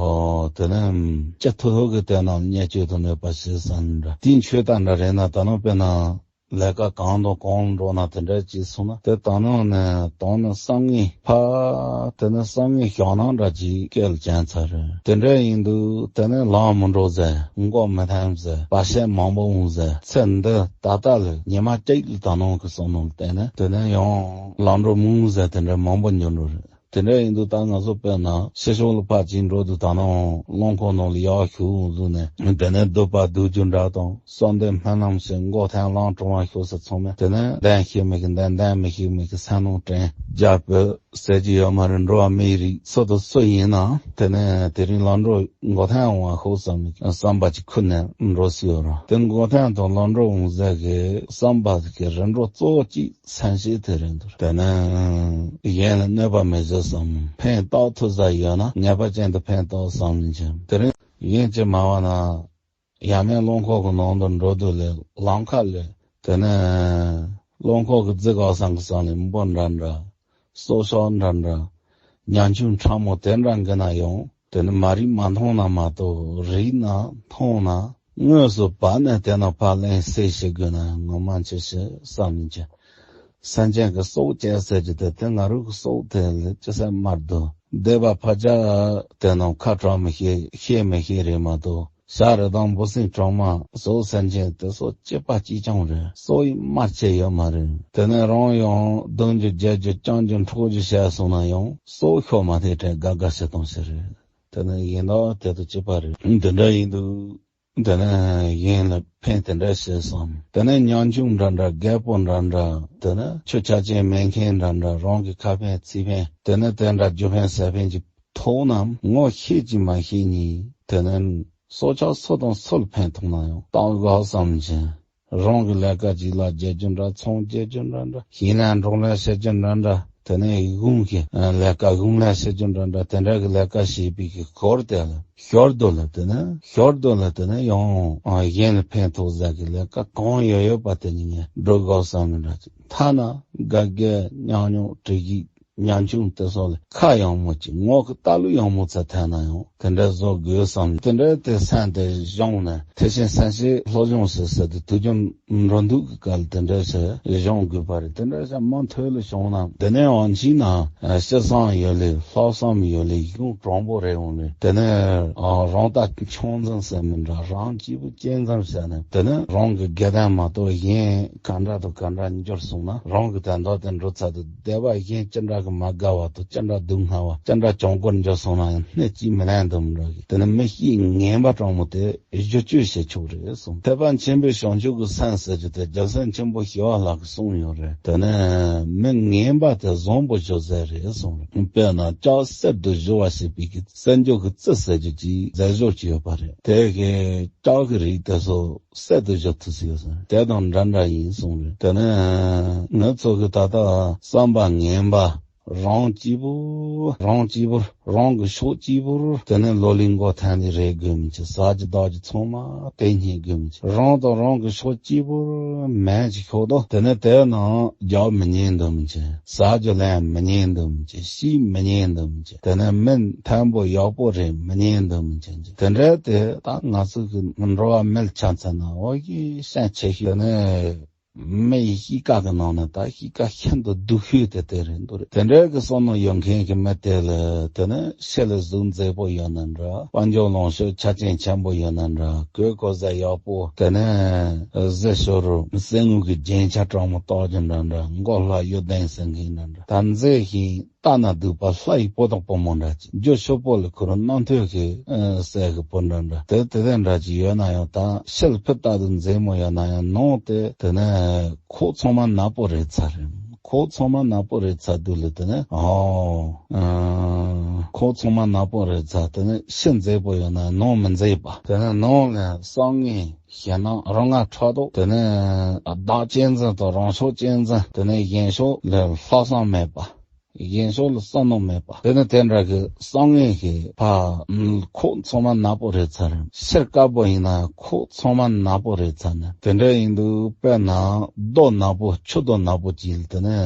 ཨོ་དེ་ནས་ཅི་ཐུ་ཧུ་གི་དེ་རྣམས་བརྙས་བཅོས་དུ་གནོད་པ་ཞེས་བསམ་མི་འདྲ། དེའི་ཆོས་དང་འདྲ་རེད་ན་ད་ནང་དཔེར་ན་ལས་ཀ་གང་དང་གང་འགྲོ་ན་དེ་འདྲ་ཅིག་སོང་ན་དེ་ད་ནང་ནས་དང་ནི་བསམ་ངན་ཕ་དེ་ནི་བསམ་ངན་ཞག་ནང་འདྲ་ཅིག་སྐད་ལ་ཅན་ཚ་རེད། དེ་འདྲ་ཡིན་དུས་དེ་ནི་ལམ་མི་འགྲོ་ཟེར། མགོ་མི་ཐེམ་ཟེར། བར་ཆད་མང་པོ་འོང་ཟེར། ཚེ་འདི་ད་ལྟ་ལ་ཉི་མ་གཅིག་ལ་ད་ནང་གི་བསམ་བློ་བཏང་ནས་དེ་ནས་ཡང་ལམ་འགྲོ་མི་འོང་ཟེར། དེ་འདྲ་མང་པོ་འགྱུར་འགྲོ་རེད། དེ་འདྲ་ཡིན་དུས་ད་ང་ཚོ་དཔེར་ན་ཕྱི་ཕྱོགས་ལ་ཕར་ཅིག་འགྲོ་དུས་ད་ནང་རླངས་འཁོར་ནང་ལ་ཡར་ཞུགས་འོང་དུས་ནས་དེ་ནས་སྡུག་པ་སྡུག་རྒྱུ་འདྲ་དང་བསམ་དོན་སྨོན་ལམ་ཞིག་མགོ་ཐང་ལང་གྲོང་བ་ཤོར་ས་ཚང་མས་དེ་ནས་གདན་ཞིག་མི་གི་གདན། གདན་མི་ཞིག་མི་གི་སེམས་ནང་དྲན། རྒྱ་བོད་ཟེར་གྱི་ཡོད་མ་རེད། འགྲོ་བ་མིའི་རིགས་སུ་དང་སུ་ཡིན་ན་དེ་ནས་དེ་རིང་ལམ་འགྲོ་མགོ་ཐང་འོང་བ་ཤོག་བསམ་བསམ་པ་ཅིག་ཁུར་ནས་འགྲོ་སྲིད་ཡོད་རེད། དེ་མགོ་ཐང་དང་ལམ་འགྲོ་འོང་ཟེར་གི་བསམ་པ་གི་རིམ་གྲོ་གཙོ་བོ་གཅིག་སེམས་ཤེས་དེ་རེད་འདུག་དེ་ནས་གཞན་ལ་གནོད་པ་མི་བཟོ་བསམ། ཕན་བཏགས་ཐུབ་ས་ཡོད་ན་ངེས་པ་ཅན་དུ་ཕན་བཏགས་བསམ་ནས་བྱས། དེ་རིང་གཞན་གྱིས་མ་བ་ན་ཡ་མའི་རླངས་འཁོར་གྱི་ནང་དུ་འགྲོ་དུས་ལས་ལམ་ཁ་ལས་དེ་ནས་རླངས་འཁོར་གྱི་རྫི་ག་སང་གི་སང་ལས་འབུ་འདྲ་འདྲ། སྲོག་ཆགས་འདྲ་འདྲ། ཉམ་ཆུང་ཕྲ་མོ་དེ་འདྲ་གི་ན་ཡང་དེ་ནི་མ་རིག་མ་མཐོང་ན་མ་གཏོགས་རིག་ན་མཐོང་ན་དངོས་སུ་བབས་ནས་དེ་ན་ཕར་ལན་སེ་ཞིག་དགོས་ན་ངོ་མ་ཆེ་ཞེས་བསམ་ནས་ཀྱང་། སེམས་ཅན་གྱི་སྲོག་བཅད་ཟེར་གྱི་དེ་དེ་ང་རང་གི་སྲོག་དེ་ལས་ཅི་ཟེར་མར་འདུག་སྡེ་པ་ཕ་ཅག་དེ་རྣམས་ཁ་གྲག་མི་ཤེས་ཤེས་མི་ཤེས་རེད་མ་གཏོགས་ཤ་རུས་དང་འབུ་སྲིན་གྲང་མ་སོགས་སེམས་ཅན་དེ་སོགས་གཅིག་པ་གཅིག་རྐྱང་རེད། སྲོག་ཡིན་དམར་ཆད་ཡོད་མ་རེད། དེ་ནས་རང་ཡང་བརྡུང་རྒྱུ་རྒྱག་རྒྱུ་བཅང་རྒྱུ་འཕྲོག་རྒྱུ་བྱས་སོང་ན་ཡང་སྲོག་ཤོར་མ་ཐེ་དྲན་དགའ་དགའ་བྱེད་སྟངས་ཤིག་རེད། དེ་ནས་ཡིན་ནའང་དེ་དང་གཅིག་པ་རེད། འདི་འདྲ་ཡིན་དུས། དེ་ནས་གཞན་ལ་ཕན་དེ་འདྲ་བྱས་སམ། དེ་ནས་ཉམ་ཆུང་འདྲ་འདྲ་རྒད་པོ་འདྲ་འདྲ་དེ་ནས་ཆོས་ཆ་རྐྱེན་མེད་མཁན་འདྲ་འདྲ་རང་གི་ཁ་ཕན་ཚིག་ཕན་དེ་ནས་དེ་འདྲ་རྒྱུ་ཕན་ཟས་ཕན་གྱི་ཐོག་ན་ངོ་ཤེས་ཀྱི་མ་ཤེས་ནི་དེ་ནས་སྲོག་ཆགས་སུ་དང་སུ་ལ་ཕན་ཐོགས་ན་ཡང་བཏང་དགོས་བསམ་བྱས། རང་གི་ལས་ཀ་ཅིག་ལ་རྒྱལ་རྒྱུ་འདྲ་ཚོང་རྒྱལ་རྒྱུ་འདྲ་འདྲ་ཞིང་ལས་འབྲོག་ལས་བྱེད་རྒྱུ་འདྲ་འདྲ་དེ་ནས་གཞུང་གི་ལས་ཀ་གཞུང་ལས་བྱེད་རྒྱུ་འདྲ་འདྲ་དེ་འདྲ་གི་ལས་ཀ་བྱེད་པའི་གི་སྐོར་དེ་ལ་ཞོར་དུ་ལ་དེ་ནས་ཞོར་དུ་ལ་དེ་ནས་ཡང་གཞན་ལ་ཕན་ཐོགས་ཟེར་གི་ལས་ཀ་གང་ཡོད་ཡོད་པ་དེ་ཉིད་ངས་འགྲོ་དགོས་བསམ་ནི་འདྲ་ཅིག་ཐ་ན་དགའ་དགའ་ཉམས་མྱོང་དྲི་གི་ཉམ་ཆུང་དེ་སོགས་ལ་ཁ་ཡང་མོ་ཅིག་ངོ་གི་ལྟ་ལུ་ཡང་མོ་ཚ་ཐལ་ན་ཡང་དེ་འདྲ་བཟོ་དགོས་བསམ། དེ་འདྲ་དེ་སེམས་དེ་སྦྱོང་ནས་དེ་བཞིན་སེམས་བསྐྱེད་སློབ་སྦྱོང་ཟེར་ཟེར་དུས་དུས་རྒྱུན་འགྲོ་འདུག་གི་སྐབས་དེ་འདྲ་ཟེར་སྦྱོང་དགོས་པ་རེད། དེ་འདྲ་ཟེར་མུ་མཐུད་ལ་བྱུང་ན་དེ་ནས་འོང་ཕྱིན་ན་སྤྱི་བསམ་ཡོད་ལེ་ལྷག་བསམ་ཡོད་ལེ་གཞུང་དྲང་པོ་རེད་འོང་ལེ། དེ་ནས་རང་ལྟ་ཆུང་ཙམ་ཟེར་མི་འདྲ་རང་སྐྱིད་པོ་ཅན་ཙམ་ཟེར་ནས་དེ་ནས་རང་གི་དགེ་ལྡན་མ་གཏོགས་གཞན་ག་འདྲ་དང་ག་འདྲ་འགྱུར་སོང་ན་རང་གི་དོན་དག་དེ་འགྲོ་ཚར་དུས་སྡེ་པ་གཞན་ཅི་འདྲ་གི་མ་དགའ་བ་དང་ཅི་འདྲ་སྡུག་བསྔལ་བ་ཅི་འདྲ་གྱོང་གུན་འགྱུར་སོང་ན་ཡང་སྣེ་གཅིག་མི་ལེན་དུ་མི་འགྲོ་གི། དེ་ནི་མི་གཤིས་ངན་པ་དྲང་མོ་དེ་བསྒྱུར་བཅོས་བྱེད་ཆོག་རེད་གསུངས། ཐེག་པ་ཆེན་པོའི་བྱང་ཆུབ་ཀྱི་སེམས་ཟེར་རྒྱུ་དེ་རྒྱལ་སྲས་ཆེན་པོ་ཞི་བ་ལྷ་གིས་གསུངས་ཡོད་རེད། དེ་ནི་མི་ངན་པ་དེ་བཟང་པོ་ཞིག་ཟེར་རེད་གསུངས་རེད། དཔེར་ན་ལྕགས་གསེར་དུ་བཞོ་བ་ཞེས་པའི་གི་གསེར་འགྱུར་གྱི་རྩི་ཟེར་རྒྱུ་ཅིག་མཛད་བཞག་ཅིག་ཡོད་པ་རེད། དེ་གི་ལྕགས་ཀྱི་རིགས་དེ་ཚོ་གསེར་དུ་བཞོ་ཐུབ་ཟེར་ཡོད་ཟེར། དེ་དང་འདྲ་འདྲ་ཡིན་གསུངས་རེད། དེ་ནས་ང་ཚོ་གི་ད་ལྟ་བསམ་པ་ངན་པ་རང་གཅིག་པུ་རང་གཅིག་པུ་རང་གི་ཕྱོགས་གཅིག་པུར་དེ་ནས་ལོ་ལེགས་མགོ་ཐང་ནས་རེད་དགོས་མི་ཆེ། ཟ་རྒྱུ་འཐུང་རྒྱུ་ཚང་མ་དེ་སྙེད་དགོས་མི་ཆེ། རང་དང་རང་གི་ཕྱོགས་གཅིག་པུར་མེད་ཅིག་ཤོག་དོ། དེ་ནས་དེ་ནང་རྒྱག་མི་ཉན་འདུག་མི་ཆེ། ཟ་རྒྱུ་ལེན་མི་ཉན་འདུག་མི་ཆེ། ཤི་མི་ཉན་འདུག་མི་ཆེ། དེ་ནས་མི་མཐོན་པོ་ཡག་པོ་རེད་མི་ཉན་འདུག་མི་ཆེ། དེ་འདྲ་དེ་ད་ང་ཚོ་གི་འགྲོ་བ་མི་ལ་ཆ་མཚོན་ན་འོ་གི་ཤན་ཆེ་ཤོས་དེ་ནས། མི་ཡི་གཤིས་ཀ་གི་ནང་ནས་ད་གཤིས་ཀ་ཤིན་ཏུ་སྡུག་ཤོས་དེ་དེ་རེད་འདུག་རེད། དེ་འདྲའི་གི་བསམ་བློ་ཡོད་མཁན་གྱི་མི་དེ་ལ་དེ་ནི་ཕྱི་ལ་གཟུགས་མཛེས་པོ་ཡོད་ན་འདྲ། དཔལ་འབྱོར་ལོངས་སྤྱོད་ཆ་རྐྱེན་ཆེན་པོ་ཡོད་ན་འདྲ། གོས་གོས་གཟན་ཡག་པོ་དེ་ནི་གཟི་ཤོར་གསེར་དངུལ་གྱི་རྒྱན་ཆ་དྲང་མོ་བཏགས་རྒྱུ་འདྲ་འདྲ། མགོ་ལྷ་གཡུ་ལྡན་ཟེར་མཁན་འདྲ་འདྲ། ད་མཛེས་ཤིང་ལྟ་ན་སྡུག་པ། ལྷ་ཡི་བུ་དང་བུ་མོ་འདྲ་ཅིག་རྒྱུ་ཕྱུག་པོ་ལ་ཁུར་རྣམ་ཐོས་ཀྱི་ཨ་སྲས་ཀྱི་བུ་འདྲ་འདྲ། དེ་དེ་དེ་འདྲ་ཅིག་ཡོད་ན་ཡང་། ད་ཕྱི་ལ་ཕུ་ལྟ་དུ་མཛེས་མོ་ཡོད་ན་ཡང་། ནང་དེ་དེ་ནས་ཁོག་ཚང་མ་ནག་པོ་རེད་ཚར་རེད། ཁོག་ཚང་མ་ནག་པོ་རེད་ཚར་དུས་ལ་དེ་ནས་ཨོ་ཨ་ཁོག་ཚང་མ་ནག་པོ་རེད་ཚར། དེ་ནས་ཕྱི་མཛེས་པོ་ཡོད་ན་ནང་མི་མཛེས་པ། དེ་ནས་ནང་ལ་བསམ་ངན་ཞེད་སྣང་རང་ང་ཕྲག་དོག་དེ་ནས་བདག་གཅེས་འཛིན་དང་རང་ཕྱོགས་གཅེས་འཛིན། དེ་ནས་གཞན་ཕྱོགས་ལ་ལྷག་བསམ་མེད་པ། གཞན་ཕྱོགས་ལ་བསམ་མནོ་མེད་པ། དེ་ནི་དེ་འདྲ་གི་བསམ་ངན་ཞིག་ཕ་ཁོག་ཚང་མ་ནག་པོ་རེད་ཚར། ཕྱིར་དཀར་པོ་ཡིན་ན་ཁོག་ཚང་མ་ནག་པོ་རེད་ཚར་ནས། དེ་འདྲ་ཡིན་དུས་དཔེར་ན་རྡོ་ནག་པོ་ཆུ་རྡོ་ནག་པོ་ཅིག་ལ་དེ་ནི་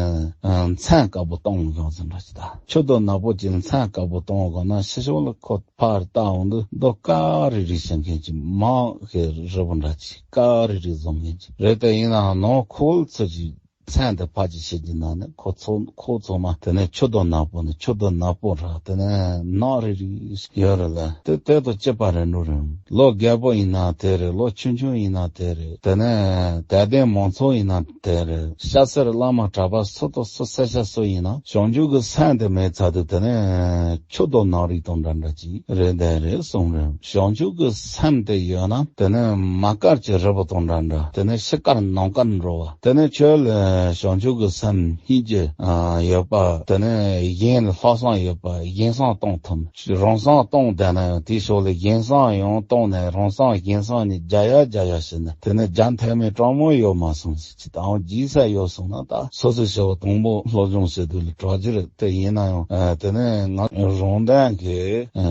མཚན་དཀར་པོ་གཏོང་ཡོང་ཟིན་འདྲ་ཞིག་ད་ཆུ་རྡོ་ནག་པོ་ཅིག་ལ་མཚན་དཀར་པོ་གཏོང་དགོས་ན། ཕྱི་ཕྱོགས་ལ་ཁོ་ཕར་ལྟ་འོང་དུས་རྡོ་དཀར་རིལ་རིལ་བྱེད་མཁན་ཅིག་མ་གི་རི་བོ་འདྲ་ཅིག་དཀར་རིལ་རིལ་བཟོ་མཁན་ཅིག་རེད། དེ་ཡིན་ནའང་ནང་ཁོག་ལ་ཚུར་ཅིག་མཚན་དེ་ཕར་ཅིག་བྱེད་ཀྱི་ན་ནི་ཁོ་ཚོ་ཁོ་ཚང་མ་དེ་ནས་ཆུ་རྡོ་ནག་པོ་ནི་ཆུ་རྡོ་ནག་པོ་ར། དེ་ནས་ནག་རིལ་རིལ་ཡོད་རེད་ལ། དེ་དེ་དང་གཅིག་པ་རེད་འགྲོ་རེད། ལོ་རྒད་པོ་ཡིན་ན་དེ་རེད། ལོ་ཆུང་ཆུང་ཡིན་ན་དེ་རེད། དེ་ནས་དད་ལྡན་མང་ཚོགས་ཡིན་ན་དེ་རེད། སྐྱ་སེར་བླ་མ་གྲྭ་པ་སུ་དང་སུ་སེར་སྐྱ་སུ་ཡིན་ན་བྱང་ཆུབ་ཀྱི་སེམས་དེ་མེད་ཚར་དུས་དེ་ནས་ཆུ་རྡོ་ནག་རིལ་དང་འདྲ་འདྲ་ཅིག་རེད། དེ་རེད་གསུངས་རེད། བྱང་ཆུབ་ཀྱི་སེམས་དེ་ཡོད་ན་དེ་ནི་མ་དཀར་གྱི་རི་བོ་དང་འདྲ་འདྲ། དེ་ནི་ཕྱི་དཀར་ནང་དཀར་འགྲོ་བ། དེ་ནི་ཁྱོད་ལ་བྱང་ཆུབ་ཀྱི་སེམས་སྙིང་རྗེ་ཡོད་པ། དེ་ནི་གཞན་ལ་ལྷག་བསམ་ཡོད་པ། གཞན་བསམ་གཏོང་ཐུབ། རང་བསམ་གཏོང་བསྡད་ན་ཡང་དེའི་ཕྱོགས་ལ་གཞན་བསམ་ཡང་གཏོང་ནས་རང་བསམ་གཞན་བསམ་གཉིས་རྒྱག་ཡ་རྒྱག་ཡ་བྱས་ནས། དེ་ནི་རྒྱ་མཐའི་མའི་གྲོགས་མོ་ཡོད་མ་སོང་ཟེར། ཅི་དང་རྗེས་ས་ཡོད་སོང་ན། ད་སོ་སོའི་བྱ་བ་དང་པོ་སློབ་སྦྱོང་བྱེད་དུས་ལ་གྲོགས་ཀྱི་རེད། དེ་ཡིན་ན་ཡང་ཨ་དེ་ནས་ང་རང་དོན་གྱི་ཨ་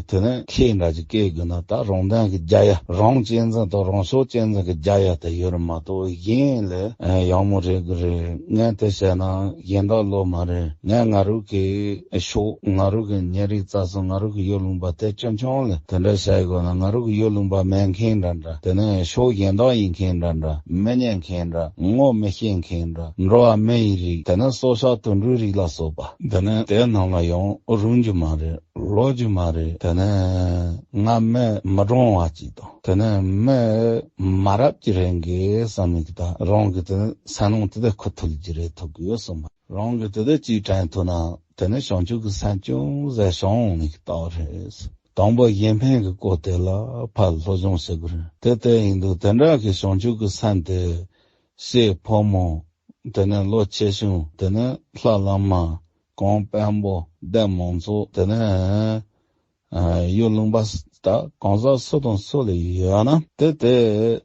དེ་ནས་ཁྱེད་འདྲ་ཅིག་སྐད་དགོས་ན། ད་རང་དོན་གྱི་རྒྱ་ཡ་རང་གཅེས་འཛིན་དང་རང་ཕྱོགས་གཅེས་འཛིན་གྱི་རྒྱ་ཡ་དེ་ཡོད་རེད་མ་གཏོགས། གཞན་ལ་ཨ་ཡག་མོ་རེད་གི་རེད། ངས་དེ་བྱས་ན་གཞན་དག་བློ་མ་རེད། ངས་ང་རང་གི་ཕྱོགས། ང་རང་གི་ཉེ་རིང་རྩ་གསུམ། ང་རང་གི་གཡོ་ལུང་པ་དེ་ཆུང་ཆུང་ལ་དེ་འདྲ་བྱ་ཡི་དགོས་ན། ང་རང་གི་གཡོ་ལུང་པ་མེད་མཁན་འདྲ་འདྲ། དེ་ནས་ཕྱོགས་གཞན་དག་ཡིན་མཁན་འདྲ་འདྲ། མི་ཉན་མཁན་འདྲ། ངོ་མི་ཤེས་མཁན་འདྲ། འགྲོ་བ་མི་ཡི་རིགས། དེ་ནས་སྲོག་ཆགས་དུད་འགྲོའི་རིགས་ལ་སོགས་པ། དེ་ནས་དེ་རྣམས་ལ་ཡང་རུང་རྒྱུ་མ་རེད། ལོག་རྒྱུ་མ་རེད། དེ་ནས་ང་མི་མི་གྲོང་བ་ཅིག་དང་། དེ་ནས་མི་མ་རབས་ཀྱི་རིང་གི་བསམ་མི་གི་ད་རང་གི་དེ་ནས་སེམས་ནང་དེ་དེ་ཁུ་ཐུལ་གྱི་རེད་ཐུབ་གི་ཡོད་སོང་བ། རང་གི་དེ་དེ་ཅིག་དྲན་ཐུབ་ན་དེ་ནས་བྱང་ཆུབ་ཀྱི་སེམས་ཅུང་ཟད་བྱུང་ནས་ཀྱི་རྟགས་རེད། དང་པོ་གཞན་ཕན་གྱི་སྐོར་དེ་ལ་ཕར་སློབ་སྦྱོང་བྱེད་དགོས་རེད། དེ་དེ་ཡིན་དུས་དེ་འདྲ་གི་བྱང་ཆུབ་ཀྱི་སེམས་དེ་སྲས་ཕོ་མོ། དེ་ནས་ལོ་ཆེ་ཆུང་། དེ་ནས་ལྷ་བླ་མ། གོང་དཔོན་པོ། སྡེ་མང་ཚོགས། དེ་ནས་ཨ་གཡོ་ལུང་པ་ད་གང་ཟག་སུ་དང་སུ་ལ་ཡོད་ན་དེ་དེ་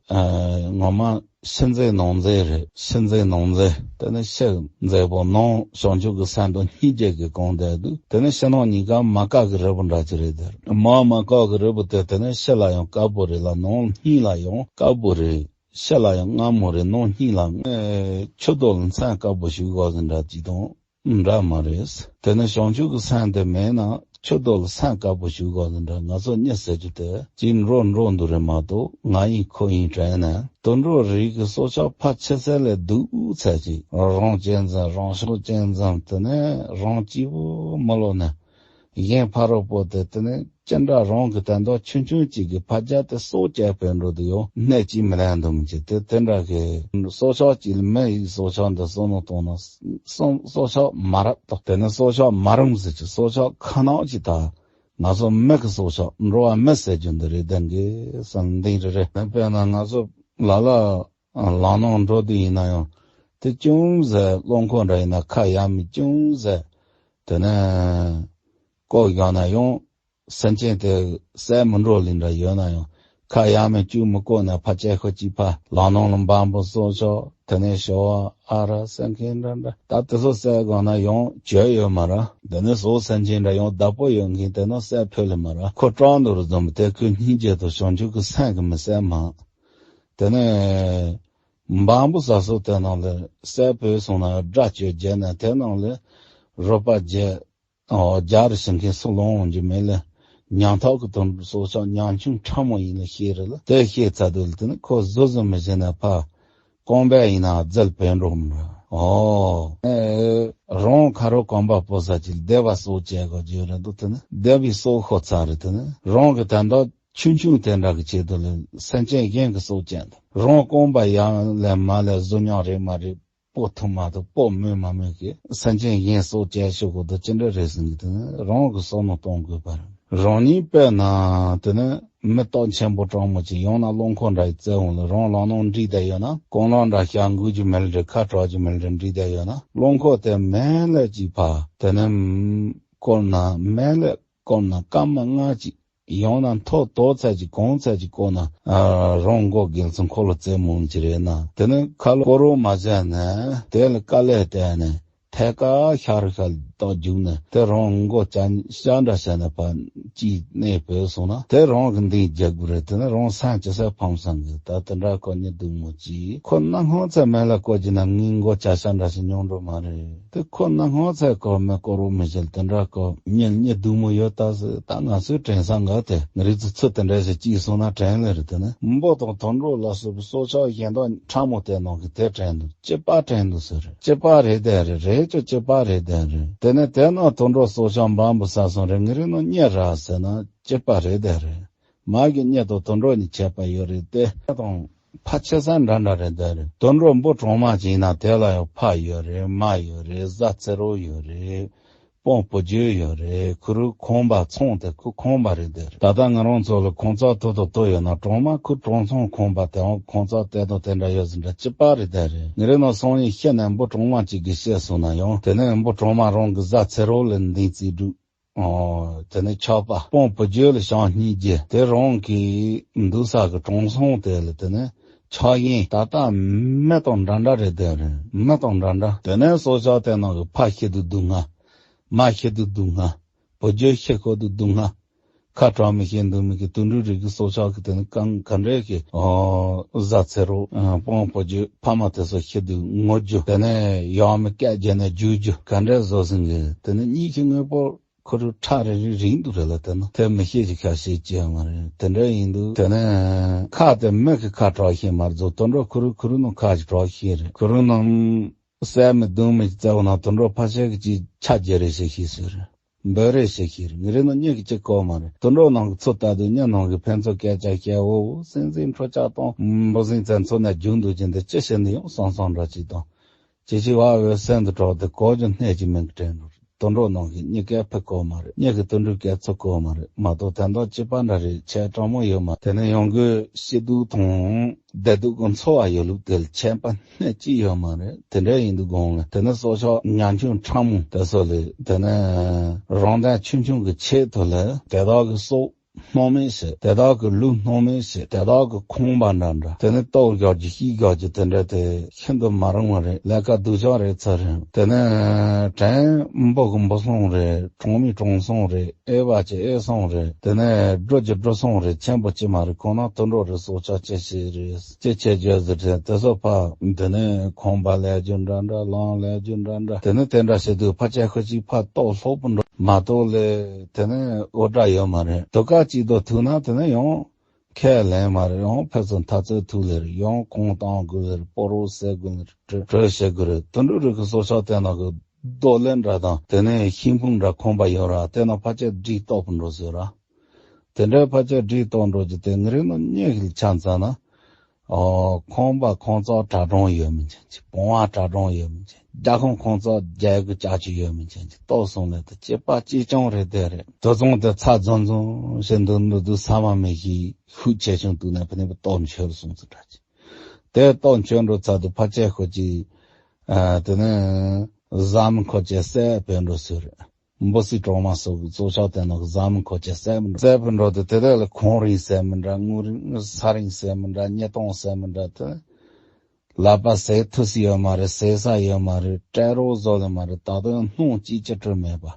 ཨ་ངོ་མ་ཕྱི་མཛེས་ནང་མཛེས་རེད། ཕྱི་མཛེས་ནང་མཛེས། དེ་ནི་ཕྱི་མཛེས་པོ། ནང་བྱང་ཆུབ་ཀྱི་སེམས་དང་སྙིང་རྗེ་གི་གང་བསྡད་འདུག་དེ་ནི་ཕྱི་ནང་གཉིས་ཀ་མ་དཀར་གི་རི་བོ་འདྲ་ཅིག་རེད་དེ། མ་མ་དཀར་གི་རི་བོ་དེ་དེ་ནི་ཕྱི་ལ་ཡང་དཀར་པོ་རེད་ལ། ནང་སྙིང་ལ་ཡང་དཀར་པོ་རེད། ཕྱི་ལ་ཡང་མངར་མོ་རེད། ནང་སྙིང་ལ་ཆུ་རྡོ་ལ་མཚན་དཀར་པོ་ཞིག་དགོས་ཟིན་འདྲ་ཅིག་དང་། འདྲ་མ་རེད། དེ་ནི་བྱང་ཆུབ་ཀྱི་སེམས་དེ་མེད་ན་ཆུ་རྡོ་ལ་སེམས་དཀར་པོ་ཞིག་དགོས་ཟིན་འདྲ། ང་ཚོ་གཉིས་ཟེར་རྒྱུ་དེ་གཅིག་འགྲོ་འགྲོ་འདུག་རེད་མ་གཏོགས། ང་ཡིན་ཁོ་ཡིན་དྲན་ནས་དུད་འགྲོ་རིགས་ཀྱི་སྲོག་ཆགས་ཕལ་ཆེ་ས་ལས་སྡུག་ཚད་ཅིག་རང་གཅེས་འཛིན། རང་ཕྱོགས་གཅེས་འཛིན། དེ་ནས་རང་སྐྱིད་པོ་མི་ལོ་ནས། གཞན་ཕ་རོལ་པོ་དེ་དེ་ནས་ཅི་འདྲ་རང་གི་དོན་དག་ཆུང་ཆུང་གཅིག་གི་ཕར་རྒྱབ་དེ་སྲོག་བཅད་པའི་འགྲོ་དུ་ཡང་གནས་གཅིག་མི་ལེན་འདུག་མི་བྱེད་དེ། དེ་འདྲ་གི་སྲོག་ཆགས་གཅིག་ལ་མི་ཡི་སྲོག་ཆགས་འདི་བསམ་བློ་གཏོང་ན་སྲོག་སྲོག་ཆགས་མ་རབས་དང་། དེ་ནས་སྲོག་ཆགས་མ་རུངས་ཟེར་གྱི་སྲོག་ཆགས་ཁ་ནག་ཅིག་ད་ང་ཚོ་མི་གི་སྲོག་ཆགས་འགྲོ་བ་མི་ཟེར་རྒྱུ་འདི་རེད། དེ་འདྲའི་བསམ་འདི་རེ་རེ་དཔེར་ན་ང་ཚོ་ལ་ལ་ལམ་ནང་འགྲོ་དུས་ཡིན་ན་ཡང་དེ་ཅུང་ཟད་རླངས་འཁོར་འདྲ་ཡིན་ན་ཁ་ཡར་མར་ཅུང་ཟད་དེ་ནས་བཀོག་བཞག་ན་ཡང་། སེམས་ཅན་དེ་བསད་མི་འགྲོ་ལེ་འདྲ་ཡོད་ན་ཡང་ཁ་ཡར་མར་ཅུང་མི་བཀོག་ན་ཕར་བཅད་ཤོག་ཅིག་ཕར་ལམ་ནང་ལ་འབའ་འབུ་སྲོག་ཆགས། དེ་ནས་ཞོ་བ་ཨ་ར་བསད་མཁན་འདྲ་འདྲ། ད་དེ་ཚོ་བསད་དགོས་ན་ཡང་གྱོད་ཡོད་མ་རེད། དེ་ནས་བཟོ་སེམས་ཅན་འདྲ་ཡང་བདག་པོ་ཡོད་མཁན་དེ་ནང་བསད་ཕོད་ལེ་མ་རེད། ཁོ་སྐྲག་འདུག་རུ་འཛོམས་དེ་ཁོའི་སྙིང་རྗེ་དང་བྱང་ཆུབ་ཀྱི་སེམས་ཀྱིས་མི་བསད་མ། དེ་ནས་འབའ་འབུ་ཟ་སོགས་དེ་ནང་ལ་བསད་ཕོད་སོང་ན་ཡང་དགྲ་གྱོད་བརྒྱབ་ནས་དེ་ནང་ལ་རོགས་པ་བརྒྱབ། ཨོ་རྒྱ་རུ་ཕྱིན་མཁན་སུ་ལོང་འོང་རྒྱུ་མེད་ལ། ཉམ་ཐག་གི་དོན་སྲོག་ཆགས་ཉམ་ཆུང་ཕྲ་མོ་ཡིན་ལ་ཤེས་རེད་ལ། དེ་ཤེས་ཚར་དུས་ལ་དེ་ནི་ཁོ་བཟོ་བཟོ་མི་བྱེད་ན་ཕ། རྐང་པ་ཡིན་ན་རྫིལ་བས་འགྲོ་མི་ར། ཨོ། ཨེ། རང་ཁ་རོག་རྐང་པ་སྤོ་ས་ཅིག་སྡེ་བ་སྲོག་བཅད་དགོས་རྒྱུ་རེད་འདུག་དེ་ནི་སྡེ་བའི་སྲོག་ཤོར་ཚར་རེད། དེ་ནི་རང་གི་ད་ལྟ་ཆུང་ཆུང་དེ་འདྲ་གི་ཆེད་དུ་ལ་སེམས་ཅན་གཞན་གྱི་སྲོག་བཅད་འདུག་རང་རྐང་པ་ཡང་ལས་མ་ལས་གཟུགས་ཉམས་རེད་མ་རེད། སྤོ་ཐུབ་མ་ཐུབ་སྤོ་མོས་མ་མོས་ཀྱི་སེམས་ཅན་གཞན་སྲོག་བཅད་ཤོག་གོ་དོ་ཅི་འདྲ་རེད་ཟེར་གི་དེ་ནི་རང་གི་བསམ་བློ་གཏོང་དགོས་པ་རེད། རང་ཉིད་དཔེར་ན་དེ་ནི་མི་སྟོབས་ཆེན་པོ་དྲང་མོ་ཅིག་ཡང་ན་རླངས་འཁོར་འདྲ་ཡི་བཙན་འོང་ལ་རང་ལག་ནང་འགྲིག་བསྡད་ཡོད་ན་རྐང་ལག་འདྲ་ཞག་འགུལ་རྒྱུ་མེད་ལ་འདྲ་ཁ་གྲག་རྒྱུ་མེད་ལ་འདྲ་འགྲིག་བསྡད་ཡོད་ན་རླངས་འཁོར་དེ་མེད་ལ་ཅིག་ཕ་དེ་ནི་བསྐོར་ན་མེད་ལ་བསྐོར་ན་སྐར་མ་ལྔ་ཅིག་ཡང་ན་མཐོ་དོ་ཚད་ཀྱི་གོང་ཚད་ཀྱི་སྐོར་ན་ཨ་རང་མགོ་སྒེར་ཚོ་འཁོར་ལོ་རྩེ་མོ་ཅི་རེད་ན་དེ་ནི་ཁ་ལོ་སྐོར་རོ་མ་བྱས་ནས་དེ་ལ་དཀའ་ལས་བརྟེན་ནས་ཐད་ཀ་ཤར་ཤར་ཏོག་རྒྱུག་ནས་དེ་རང་མགོ་ཅན་ཤ་འདྲ་བྱས་ནས་ཕ་ཅིག་གནས་སྤོས་སོང་ན་དེ་རང་གི་འདིང་རྒྱག་དགོས་རེད། དེ་ནི་རང་སེམས་ཅི་སེ་ཕམ་སང་གི་ད་དེ་འདྲ་ཁོ་ཉི་སྡུག་མོ་ཅིག་ཁོ་ན་སྔོན་ཚད་མེད་ལ་བཀོད་རྒྱུ་ན་ངའི་མགོ་ཅ་ཤ་འདྲ་ཞིག་མྱོང་འགྲོ་མ་རེད། དེ་ཁོ་ན་སྔོན་ཚད་ཁོ་མི་སྐོར་རོ་མི་བྱེད་དེ་འདྲ་ཁོ་ཉིན་གཉིས་སྡུག་མོ་ཡོད་ད་ཟེར། ད་ང་ཚོའི་དྲན་བསམ་འགའ་དེ་ང་རིག་ཚོ་ཚོད་དེ་འདྲ་ཞིག་ཅིག་སོང་ན་དྲན་ལེ་རེད། དེ་ནི་འབོ་དང་དུད་འགྲོ་ལ་སོགས་པའི་སྲོག་ཆགས་གཞན་དག་ཕྲ་མོ་དེ་ནང་གི་དེ་དྲན་འདུག་སྐྱེས་པ་དྲན་འདུག་ཟེར་རེད། སྐྱེས་པ་རེད་དེ་རེད། རེད་ཅོ་སྐྱེས་པ་རེད་དེ་རེད། དེ་ནི་དེ་ནང་དུད་འགྲོ་སྲོག་ཆགས་འབའ་འབུ་ས་སོང་རེད། ང་རིག་ནང་གཉེར་ར་ཟེར་ན་སྐྱེས་པ་རེད་དེ་རེད། མ་གི་གཉེར་དང་དུད་འགྲོ་གཉིས་ཁྱད་པར་ཡོད་རེད་དེ། དང་ཕ་ཆེ་ས་འདྲ་འདྲ་རེད་དེ་རེད། དུད་འགྲོ་འབུ་གྲོག་མ་ཅིག་ཡིན་ན་དེ་ལ་ཡང་ཕ་ཡོད་རེད། མ་ཡོད་རེད། བཟའ་ཚེ་རོགས་ཡོད་རེད། སྤུན་བུ་རྒྱུད་ཡོད་རེད། ཁུ་རུ་ཁང་པ་ཚང་དེ་ཁོ་ཁང་པ་རེད་དེ་རེད། ད་ལྟ་ང་རང་ཚོ་ལ་ཁང་བརྩེགས་ཐོག་ཏུ་ཐོག་ཡོད་ན་གྲོག་མ་ཁུ་གྲོང་ཚང་ཁང་པ་དེའང་ཁང་བརྩེགས་དེ་དང་དེ་འདྲ་ཡོད་ཟིན་འདྲ་སྐྱིད་པ་རེད་དེ་རེད། ང་རང་ནང་སང་ཉིན་ཤི་ནས་འབུ་གྲོག་མ་ཅིག་གིས་བཤད་སོང་ན་ཡང་དེ་ནས་འབུ་གྲོག་མ་རང་གི་བཟའ་ཚེ་རོགས་ལ་འདིང་རྩིས་སྒྲུག་ཨོ། དེ་ནས་ཆགས་པ་སྤུན་བུ་རྒྱུད་ལ་བྱང་སྙིང་རྗེ་དེ་རང་གི་འདུག་ས་གི་གྲོང་སོང་དེ་ལ་དེ་ནས་ཆགས་ཡིན་ད་ལྟ་མེ་དང་འདྲ་འདྲ་རེད་དེ་རེད། མེ་དང་འདྲ་འདྲ། དེ་ནས་སྲོག་ཆགས་དེ་ནང་གི་ཕ་ཤི་དུ་སྡུག་བསྔལ། མ་ཤི་དུ་སྡུག་བསྔལ། བུ་རྒྱུད་ཤི་ཁོ་དུ་སྡུག་བསྔལ། ཁ་གྲག་མི་ཤེས་འདུག་མི་གི་དུད་འགྲོའི་རིགས་ཀྱི་སྲོག་ཆགས་ཀྱི་དེ་ནི་གང་ག་འདྲས་ཀྱི་ཨོ་བཟའ་ཚེ་རོགས་སྤུན་བུ་རྒྱུད་ཕ་མ་དེ་ཚོ་ཤི་དུ་ངུ་རྒྱུ་དེ་ནས་ཡང་མི་སྐད་རྒྱག་ནས་རྒྱུག་རྒྱུ་ག་འདྲས་བཟོ་ཟིན་གི་དེ་ནི་གཉིད་ཀྱི་དངོས་པོ། ཁོ་རུ་ཁྲག་རེ་རེ་རིང་འདུག་རེད་ལ་དེ་ནི་དེ་མི་ཤེས་ཀྱི་ཁ་ཤས་ཀྱི་མ་རེད། དེ་འདྲ་ཡིན་འདུག་དེ་ནས་ཁ་དེ་མི་གི་ཁ་གྲག་ཤེས་མ་རེད་ཚོ་དོན་འགྲོ་ཁུ་རུ་ཁུ་རུ་ནང་ཁ་ཞིག་གྲག་ཤེས་རེད། ཁུ་རུ་ནང་སད་མི་བདུན་མི་ཅིག་བཙལ་བ་ན་དོན་འགྲོ་ཕ་ཤེས་ཀྱི་ཅིག་ཆ་རྒྱལ་རེ་ཤེས་ཤེས་སུ་རེད། འབོད་རེ་ཤེས་ཤེས་རེད། ངི་རེ་ནང་གཉིད་ཀྱི་ཅིག་གོ་མ་རེད། དོན་འགྲོ་ནང་གི་ཚོ་ལྟ་དུས་གཉིད་ནང་གི་ཕན་ཚུན་སྐད་ཆ་བཤད་འོ་སེམས་སེམས་འཕྲོ་ཆགས་དང་འབུ་སྲིན་བཙན་ཚོ་ནས་རྒྱུག་འདུག་ཅིང་དེ་ཅི་བྱེད་འདི་ཡང་སང་སང་འདྲ་ཅིག་དང་། ཅི་ཅི་བ་འོད་སེམས་དུ་གྲོགས་དེ་གོ་རྒྱུ་སྣེ་ཅིག་མིན་གྱི་དྲན་འགྲོ་རེད། དུད་འགྲོ་ནང་གི་གཉིད་སྐད་ཕི་གོ་མ་རེད། གཉིད་ཀྱི་དུད་འགྲོའི་སྐད་ཚུར་གོ་མ་རེད་མ་གཏོགས་དོན་དག་སྐྱིད་པ་འདྲ་རེད་ཆེ་དྲང་མོ་ཡོད་མ་རེད། དེ་ནས་ཡང་སྒོས་སྐྱིད་སྡུག་དང་བདེ་སྡུག་གི་འཚོ་བ་ཡོད་ལུགས་དེ་ལ་ཁྱད་པར་སྣེ་གཅིག་ཡོད་མ་རེད། དེ་འདྲ་ཡིན་དུས་དགོངས་ལ་དེ་ནས་སྲོག་ཆགས་ཉམ་ཆུང་ཕྲ་མོ་དེ་ཚོ་ལས་དེ་ནས་རང་དོན་ཆུང་ཆུང་གི་ཆེད་དུ་ལས་དེ་དག་གི་སྲོག་སྣང་མེད་བྱེད། དེ་དག་གི་ལུས་སྣང་མེད་བྱེད། དེ་དག་གི་ཁང་པ་འདྲ་འདྲ། དེ་ནི་ལྟོགས་རྒྱག་རྒྱུ་ཤི་རྒྱག་རྒྱུ་དེ་འདྲ་དེ་ཤིན་ཏུ་མ་རུང་བ་རེད། ལས་ཀ་སྡུག་ཅག་རེད་ཚར་རེད། དེ་ནི་དྲན་འབོ་གི་འབོ་སོང་རེད། གྲོང་མི་གྲོང་སོང་རེད། ཨེ་བ་ཅི་ཨེ་སོང་རེད། དེ་ནི་འགྲོ་རྒྱུ་འགྲོ་སོང་རེད། ཆེན་པོ་ཅི་མ་རེད། ཁོང་ན་དུད་འགྲོ་རེད། སྲོག་ཆགས་ཅི་ཞིག་རེད། ཅི་བྱེད་རྒྱུ་ཟེར་དྲན་དེ་ཚོ་ཕ་དེ་ནི་ཁང་པ་ལས་རྒྱུ་འདྲ་འདྲ་ལང་ལས་རྒྱུ་འདྲ་འདྲ། དེ་ནི་དེ་འདྲ་བྱེད་དུས་ཕ་ཅག་ཁོ་ཅིག་ཕ་ལྟོགས་ལྷོག་པོ་འགྲོ་མ་གཏོགས་ལས། དེ་ནས་འོ་འདྲ་ཡོད་མ་རེད། དུ་ཀ་གཅིག་ཏུ་ཐུག་ན་དེ་ནས་ཡང་ཁས་ལེན་མ་རེད། ཡང་ཕན་ཚུན་འཐབ་རྩོད་ཐུག་ལེ་རེད། ཡང་ཁོང་བཏང་དགོས་ལེ་རེད། སྤོ་རོགས་ཟེར་དགོས་ལེ་རེད། གྲོས་བྱེད་དགོས་རེད། དུད་འགྲོ་རིགས་ཀྱི་སྲོག་ཆགས་དེ་ནང་གི་རྡོ་ལེན་འདྲ་དང་དེ་ནས་ཤིང་ཕུང་འདྲ་ཁང་པ་ཡོད་ར། དེ་ནང་ཕལ་ཆེར་སྒྲིག་ལྟོགས་པོ་འགྲོ་ཟེར་ར། དེ་འདྲའི་ཕལ་ཆེར་སྒྲིག་ལྟོགས་འགྲོ་རྒྱུ་དེ་ངི་རིགས་ནང་གཉིས་ཀྱི་ཆ་མཚོན་ན། ཨོ། ཁང་པ་ཁང་བརྩེགས་གྲྭ་གྲོང་ཡོད་མི་ཅན་གྱི་བང་བ་གྲྭ་གྲོང་ཡོད་མི་ཅན་རྒྱ་ཁོང་ཁང་བརྩེགས་རྒྱ་གི་ཅག་ཅིག་ཡོད་མི་ཅན་གྱི་ལྟོགས་སོང་ལས་དུ་སྐྱེས་པ་གཅིག་རྐྱང་རེད་དེ་རེད། དུད་ཚང་དེ་ཚ་འཛོམས་འཛོམས་བྱེད་འདུག་འདུག་འདུག་ས་མ་མེད་ཀྱི་ཤུགས་ཆེ་ཆུང་བཏུག་ནས་ཕ་ནི་ལྟོགས་འཆོལ་སོང་ཚུལ་འདྲ་ཅིག་དེ་ལྟོགས་འཆོལ་འགྲོ་ཚར་དུས་ཕ་ཆེ་ཁོ་ཅིག་དེ་ནས་བཟའ་མི་ཁོ་ཅིག་བསད་པའི་འགྲོ་ཚུལ་རེད། འབུ་སྲིན་གྲོག་མ་སོགས་ཀྱི་སྲོག་ཆགས་དེ་ནང་གི་བཟའ་མི་ཁོ་ཅིག་བསད་མི་འགྲོ་བསད་པའི་འགྲོ་དུས་དེ་དག་ལ་ཁོང་རིང་བསད་མི་འདྲ། དངུལ་རིང་ས་རིང་བསད་མི་འདྲ། ཉིས་སྟོང་བསད་མི་འདྲ་དེ། ལག་པ་ཟས་ཐུབ་ས་ཡོད་མ་རེད། ཟས་ས་ཡོད་མ་རེད། སྤྲད་རོགས་བཟོ་ལེ་མ་རེད། ད་དུང་སྣང་གཅིག་ཅི་སྤྲོད་མེད་པ།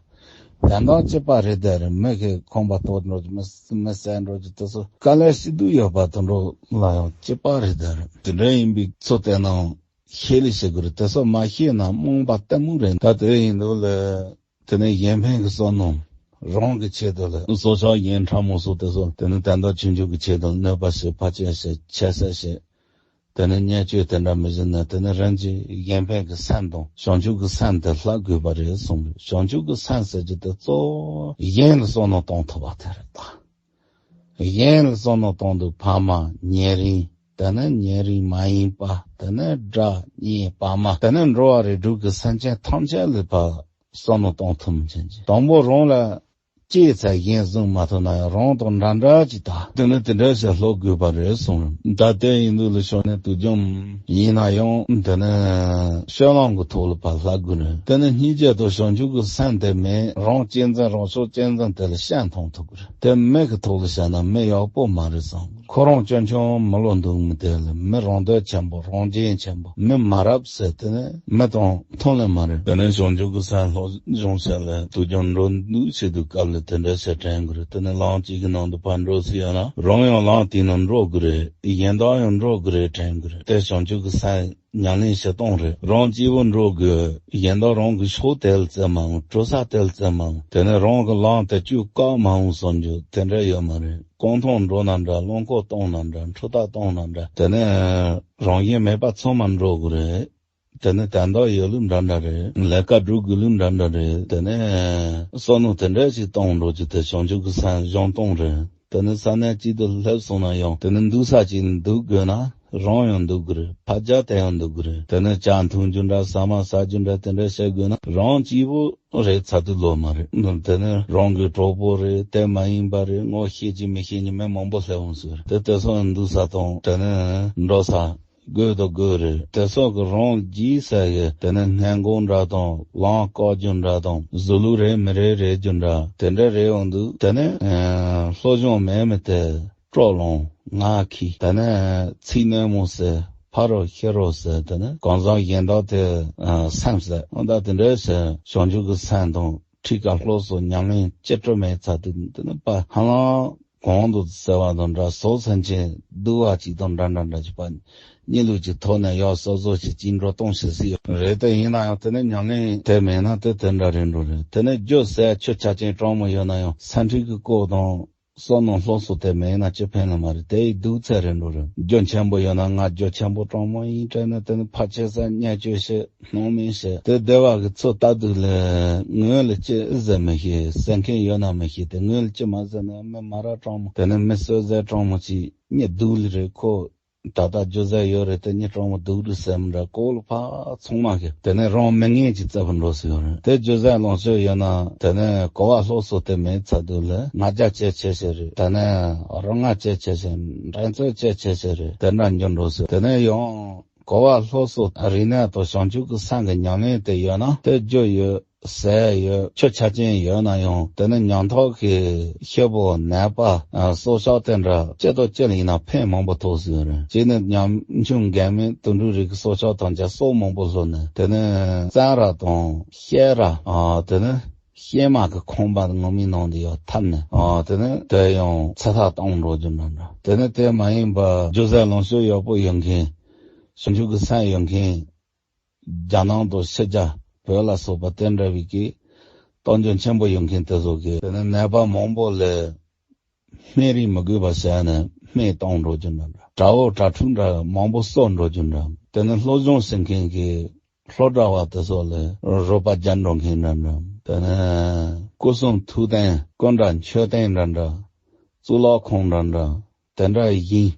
དོན་དག་སྐྱིད་པ་རེད་དེ་རེད། མི་གི་ཁང་པ་གཏོར་འགྲོ་རྒྱུ་མི་མི་བསད་འགྲོ་རྒྱུ་དེ་ཚོ་དཀའ་ལས་ཤི་སྡུག་ཡོད་པ་དུད་འགྲོ་ལ་ཡང་སྐྱིད་པ་རེད་དེ་རེད། དེ་འདྲ་ཡིན་པའི་ཚོ་དེ་ནང་ཤེས་ལེ་ཤེས་དགོས་རེད། དེ་ཚོ་མ་ཤེས་ན་རྨོངས་པ་ལྟད་མོ་རེད། ད་དེ་ཡིན་དུས་ལ། དེ་ནས་གཞན་ཕན་གྱི་བསམ་མནོ། རང་གི་ཆེད་དུ་ལ་སྲོག་ཆགས་གཞན་ཕྲ་མོ་སོགས་དེ་ཚོ་དེ་ནི་དོན་དག་ཆུང་ཆུང་གི་ཆེད་དུ་གནོད་པ་བྱེད། ཕར་ཆེར་བྱེད། ཆེ་ས་བྱེད། དེ་ནས་བརྙས་བཅོས་དེ་འདྲ་མི་བྱེད་ན། དེ་ནས་རང་གི་གཞན་ཕན་གྱི་སེམས་དང་བྱང་ཆུབ་ཀྱི་སེམས་དེ་ལྷག་དགོས་པ་རེད་གསུངས་རེད། བྱང་ཆུབ་ཀྱི་སེམས་ཟེར་རྒྱུ་དེ་གཙོ་བོ་གཞན་ལ་བསམ་མནོ་གཏོང་ཐུབ་པ་དེ་རེད་ད། གཞན་ལ་བསམ་མནོ་གཏོང་དུས་ཕ་མ། ཉེ་རིང་། དེ་ནས་ཉེ་རིང་མ་ཡིན་པ། དེ་ནས་དགྲ་གཉེན་པ་མ། དེ་ནས་འགྲོ་བ་རིགས་དྲུག་གི་སེམས་ཅན་ཐམས་ཅད་ལ་ཕར་བསམ་བློ་གཏོང་ཐུབ་མཁན་ཅིག་དང་པོ་རང་ལ་སྐྱེས་ཚེ་གཞན་བཟུང་མ་ཐུབ་ན་ཡང་རང་དང་འདྲ་འདྲ་ཅིག་ད། དེ་ནི་དེ་འདྲ་ཞིག་ལྷོད་དགོས་པ་རེད་གསུངས། ད་དེ་ཡིན་དུས་ལ་ཤོར་ནས་དུས་རྒྱུན་ཡིན་ན་ཡང་དེ་ནི་སྤྱོད་ལམ་གྱི་ཐོག་ལ་ཕར་ལྷག་དགོས་རེད། དེ་ནི་སྙིང་རྗེ་དང་བྱང་ཆུབ་ཀྱི་སེམས་དེ་མེད། རང་གཅེས་འཛིན་རང་སྲོག་གཅེས་འཛིན་དེ་ལ་ཤན་མཐོང་ཐུབ་ཀྱི་རེད། དེ་མི་གི་ཐོག་ལ་བཤད་ན་མི་ཡག་པོ་མ་རེད་བསམ། ཁོ་རང་སྐྱོན་ཆུང་མི་ལོ་འདུག་མི་དེ་ལ་མི་རང་འདོད་ཆེན་པོ། རང་གཅེས་ཆེན་པོ། མི་མ་རབས་ཟེར་དེ་ནི་མི་དང་མཐུན་ལས་མ་རེད། དེ་ནས་བྱང་ཆུབ་ཀྱི་སེམས་ལྷོད་སྦྱོང་བྱས་ལ་དུས་རྒྱུན་འགྲོ་འདུག་བྱེད་དུས་སྐབས་ལ་དེ་འདྲ་བྱས་དྲན་དགོས་རེད། དེ་ནས་ལམ་གཅིག་གི་ནང་དུ་ཕར་འགྲོ་སྲིད་ཡོད་ན་རང་ཡང་ལམ་དེའི་ནང་འགྲོ་དགོས་རེད། གཞན་དག་ཡང་འགྲོ་དགོས་རེད་དྲན་དགོས་རེད། དེ་བྱང་ཆུབ་ཀྱི་སེམས་ཉམས་ལེན་བྱེད་སྟངས་རེད། རང་གཅིག་པུ་འགྲོ་དགོས། གཞན་དག་རང་གི་ཕྱོགས་དེ་ལ་བཙལ་མ་འོང་། འགྲོ་ས་དེ་ལ་བཙལ་མ་འོང་། དེ་ནས་རང་གི་ལམ་དེ་བཅུ་བཀག་མ་འོང་བསམ་རྒྱུ་དེ་འདྲ་ཡོད་མ་རེད། རྐང་ཐང་འགྲོ་ན་འདྲ། རླངས་འཁོར་གཏོང་ན་འདྲ། འཕྲུལ་རྟ་གཏོང་ན་འདྲ། དེ་ནས་རང་བཞིན་མེད་པ་ཚང་མ་འགྲོ་དགོས་རེད། དེ་ནས་དོན་དག་ཡོད་ལུགས་འདྲ་འདྲ་རེད། ལས་ཀ་སྒྲུབ་དགོས་ལུགས་འདྲ་འདྲ་རེད། དེ་ནས་བསམ་བློ་དེ་འདྲ་ཞིག་གཏོང་འགྲོ་རྒྱུ་དེ་བྱང་ཆུབ་ཀྱི་སེམས་སྦྱོང་སྟངས་རེད། དེ་ནས་ས་གནས་གཅིག་ཏུ་སླེབས་སོང་ན་ཡང་དེ་ནས་འདུག་ས་གཅིག་འདུག་དགོས་ན་རང་ཡང་འདུག་དགོས་རེད། ཕར་རྒྱག་དེ་ཡང་འདུག་དགོས་རེད། དེ་ནས་ཇ་འཐུང་རྒྱུ་འདྲ། ཟ་མ་ཟ་རྒྱུ་འདྲ། དེ་འདྲ་བྱེད་དགོས་ན་རང་གཅིག་པུ་རེད་ཚར་དུས་ལོ་མ་རེད། དེ་ནས་རང་གི་གྲོགས་པོ་རེད། དེ་མ་ཡིན་པ་རེད། ངོ་ཤེས་ཀྱི་མི་ཤེས་ཀྱི་མི་མང་པོ་སླེབས་འོང་ཟེར། དེ་དེ་སོགས་འདུག་ས་དང་དེ་ནས་འགྲོ་ས་དགོས་དང་དགོས་རེད། དེ་སོགས་ཀྱི་རང་རྒྱུས་ཟེར་གི་དེ་ནས་སྔས་མགོ་འདྲ་དང་ལམ་བཀག་རྒྱུ་འདྲ་དང་གཟུགས་ལུགས་རེད་མི་རེད་རེད་རྒྱུ་འདྲ་དེ་འདྲ་རེད་འོང་དུས། དེ་ནས་ཨ་སློབ་སྦྱོང་མེད་མི་དེ་སྤྲོ་ལོང་ངར་ཁྱི། དེ་ནས་ཚིག་རྣོན་མོ་ཟེར། ཕ་རོལ་ཤི་རོལ་ཟེར། དེ་ནས་གང་ཟག་གཞན་དག་དེ་ཨ་སེམས་ཟེར། འོ་ད་དེ་འདྲ་ཟེར། བྱང་ཆུབ་ཀྱི་སེམས་དང་ཁྲིད་ཀ་སློབ་གསོ་ཉམས་ལེན་ཅི་སྤྲོ་མེད་ཚར་དུས་དེ་ནས་པ་ཧ་ལམ་གོང་དུ་ཟེར་བ་དང་འདྲ། ཟོག་སེམས་ཅན་སྡུག་པ་ཅིག་དང་འདྲ་འདྲ་འདྲ་ཅིག་པ་གཉིད་ལུག་ཅིག་ཐོག་ནས་ཡག་སོ་སོ་ཞིག་ཅིག་འགྲོ་གཏོང་བྱེད་སྲིད་ཡོད་རེད། དེ་ཡིན་ན་ཡང་དེ་ནས་ཉམས་ལེན་དེ་མེད་ན་དེ་དེ་འདྲ་རེད་འགྲོ་རེད། དེ་ནས་རྒྱུ་ཟས་ཆུ་ཆ་རྐྱེན་གྲང་མོ་ཡོད་ན་ཡང་སེམས་ཁྲལ་གྱི་སྐོར་དང་བསམ་མནོ་སློབ་གསོ་དེ་མེད་ན་ཅི་ཕན་ལ་མ་རེད། དེ་ཡི་སྡུག་ཚད་རེད་འགྲོ་རེད། རྒྱུ་ཆེན་པོ་ཡོད་ན་ང་རྒྱུ་ཆེན་པོ་གྲང་མོ་ཡིན་དྲན་ན་དེ་ནས་ཕར་ཆེ་ས་བརྙས་བཅོས་བྱེད། སྣང་མེད་བྱས། དེ་སྡེ་བ་གི་ཚོ་ལྟ་དུས་ལ་ངོས་ལ་ཅི་ཟེར་མི་ཤེས། ཟེར་མཁན་ཡོད་ན་མི་ཤེས། དེ་ངོས་ལ་ཅི་མ་ཟེར་ན་མི་མ་ར་གྲང་མོ། དེ་ནས་མི་གསོད་ཟས་གྲང་མོ་ཅིག་གཉིད་སྡུག་ལ་རེད། ཁོ་ད་ལྟ་རྒྱུ་ཟས་ཡོད་རེད། དེ་གཉིད་གྲང་མོ་སྡུག་རེད་ཟེར་མི་འདྲ། གོ་ལ་ཕ་ཚང་མ་གི་དེ་ནས་རང་མི་ངན་གྱི་རྩ་བ་འགྲོ་སྲིད་ཡོད་རེད། དེ་རྒྱུ་ཟས་ལོངས་སྤྱོད་ཡོད་ན་དེ་ནས་གོ་བ་སློབ་གསོ་དེ་མེད་ཚར་དུས་ལ་ང་རྒྱལ་ཆེ་ཆེ་ཆེ་རེད། དེ་ནས་རང་ང་ཆེ་ཆེ་ཆེ། འགྲན་རྩོད་ཆེ་ཆེ་ཆེ་རེད། དེ་འདྲ་འགྱུར་འགྲོ་སྲིད། དེ་ནས་ཡང་གོ་བ་སློབ་གསོ་རིག་གནས་དང་བྱང་ཆུབ་ཀྱི་སེམས་ཀྱི་ཉམས་ལེན་དེ་ཡོད་ན་དེ་རྒྱུ་ཡོད། ཟས་ཡོད། ཆུ་ཆ་རྐྱེན་ཡོད་ན་ཡང་དེ་ནི་ཉམ་ཐག་གི་ཤི་བོ་ནད་པ་ཨ་སྲོག་ཆགས་དེ་འདྲ་ཅི་དང་ཅི་ལ་ཡིན་ན་ཕན་མང་པོ་ཐོགས་སྲིད་ཡོད་རེད། གཅིག་ནི་ཉམ་ཆུང་རྒན་མོ་དུད་འགྲོའི་རིགས་ཀྱི་སྲོག་ཆགས་ཐམས་ཅད་སྲོག་མང་པོ་ལྷོད་ནས་དེ་ནི་གཙང་ར་དང་བཤལ་ར་ཨ་དེ་ནི་བཤལ་མ་གི་ཁང་པ་ངོ་མའི་ནང་དུ་ཡར་འཐབ་ནས་ཨ་དེ་ནི་དེ་ཡང་ཚེ་ཐར་བཏང་འགྲོ་རྒྱུ་འདྲ་འདྲ། དེ་ནི་དེ་མ་ཡིན་པ་རྒྱུ་ཟས་ལོངས་སྤྱོད་ཡག་པོ་ཡོད་མཁན། བྱང་ཆུབ་ཀྱི་སེམས་ཡོད་མཁན། རྒྱ་ནག་དང་ཕྱི་རྒྱལ་བོད་ལ་སོགས་པ་དེ་འདྲ་བའི་གི་སྟོབས་འབྱོར་ཆེན་པོ་ཡོད་མཁན་དེ་ཚོ་གི་དེ་ནི་ནད་པ་མང་པོ་ལ་སྨན་རིན་མི་དགོས་པ་བྱས་ནས་སྨན་བཏང་འགྲོ་རྒྱུ་འདྲ་འདྲ། དགྲ་བོ་དགྲ་ཕྲུག་འདྲ་མང་པོ་གསོད་འགྲོ་རྒྱུ་འདྲ། དེ་ནི་སློབ་སྦྱོང་བྱེད་མཁན་གི་སློབ་གྲྭ་བ་དེ་ཚོ་ལ་རོགས་པ་རྒྱག་འགྲོ་མཁན་འདྲ་འདྲ། དེ་ནི་སྐུ་གསུང་ཐུགས་རྟེན་སྐུ་འདྲ་མཆོད་རྟེན་འདྲ་འདྲ། གཙུག་ལག་ཁང་འདྲ་འདྲ། དེ་འདྲ་ཡིན།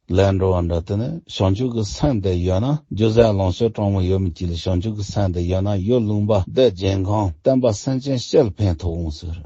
ལས་འགྲོ་བ་འདྲ། དེ་ནས་བྱང་ཆུབ་ཀྱི་སེམས་དེ་ཡོད་ན་རྒྱུ་ཟས་ལོངས་སྤྱོད་གྲང་མོ་ཡོད་མི་གཅིག་ལ་བྱང་ཆུབ་ཀྱི་སེམས་དེ་ཡོད་ན་ཡུལ་ལུང་པ་སྡེ་བརྒྱད་ཁམས་བསྟན་པ་སེམས་ཅན་སྤྱི་ལ་ཕན་ཐོགས་འོང་ཟེར།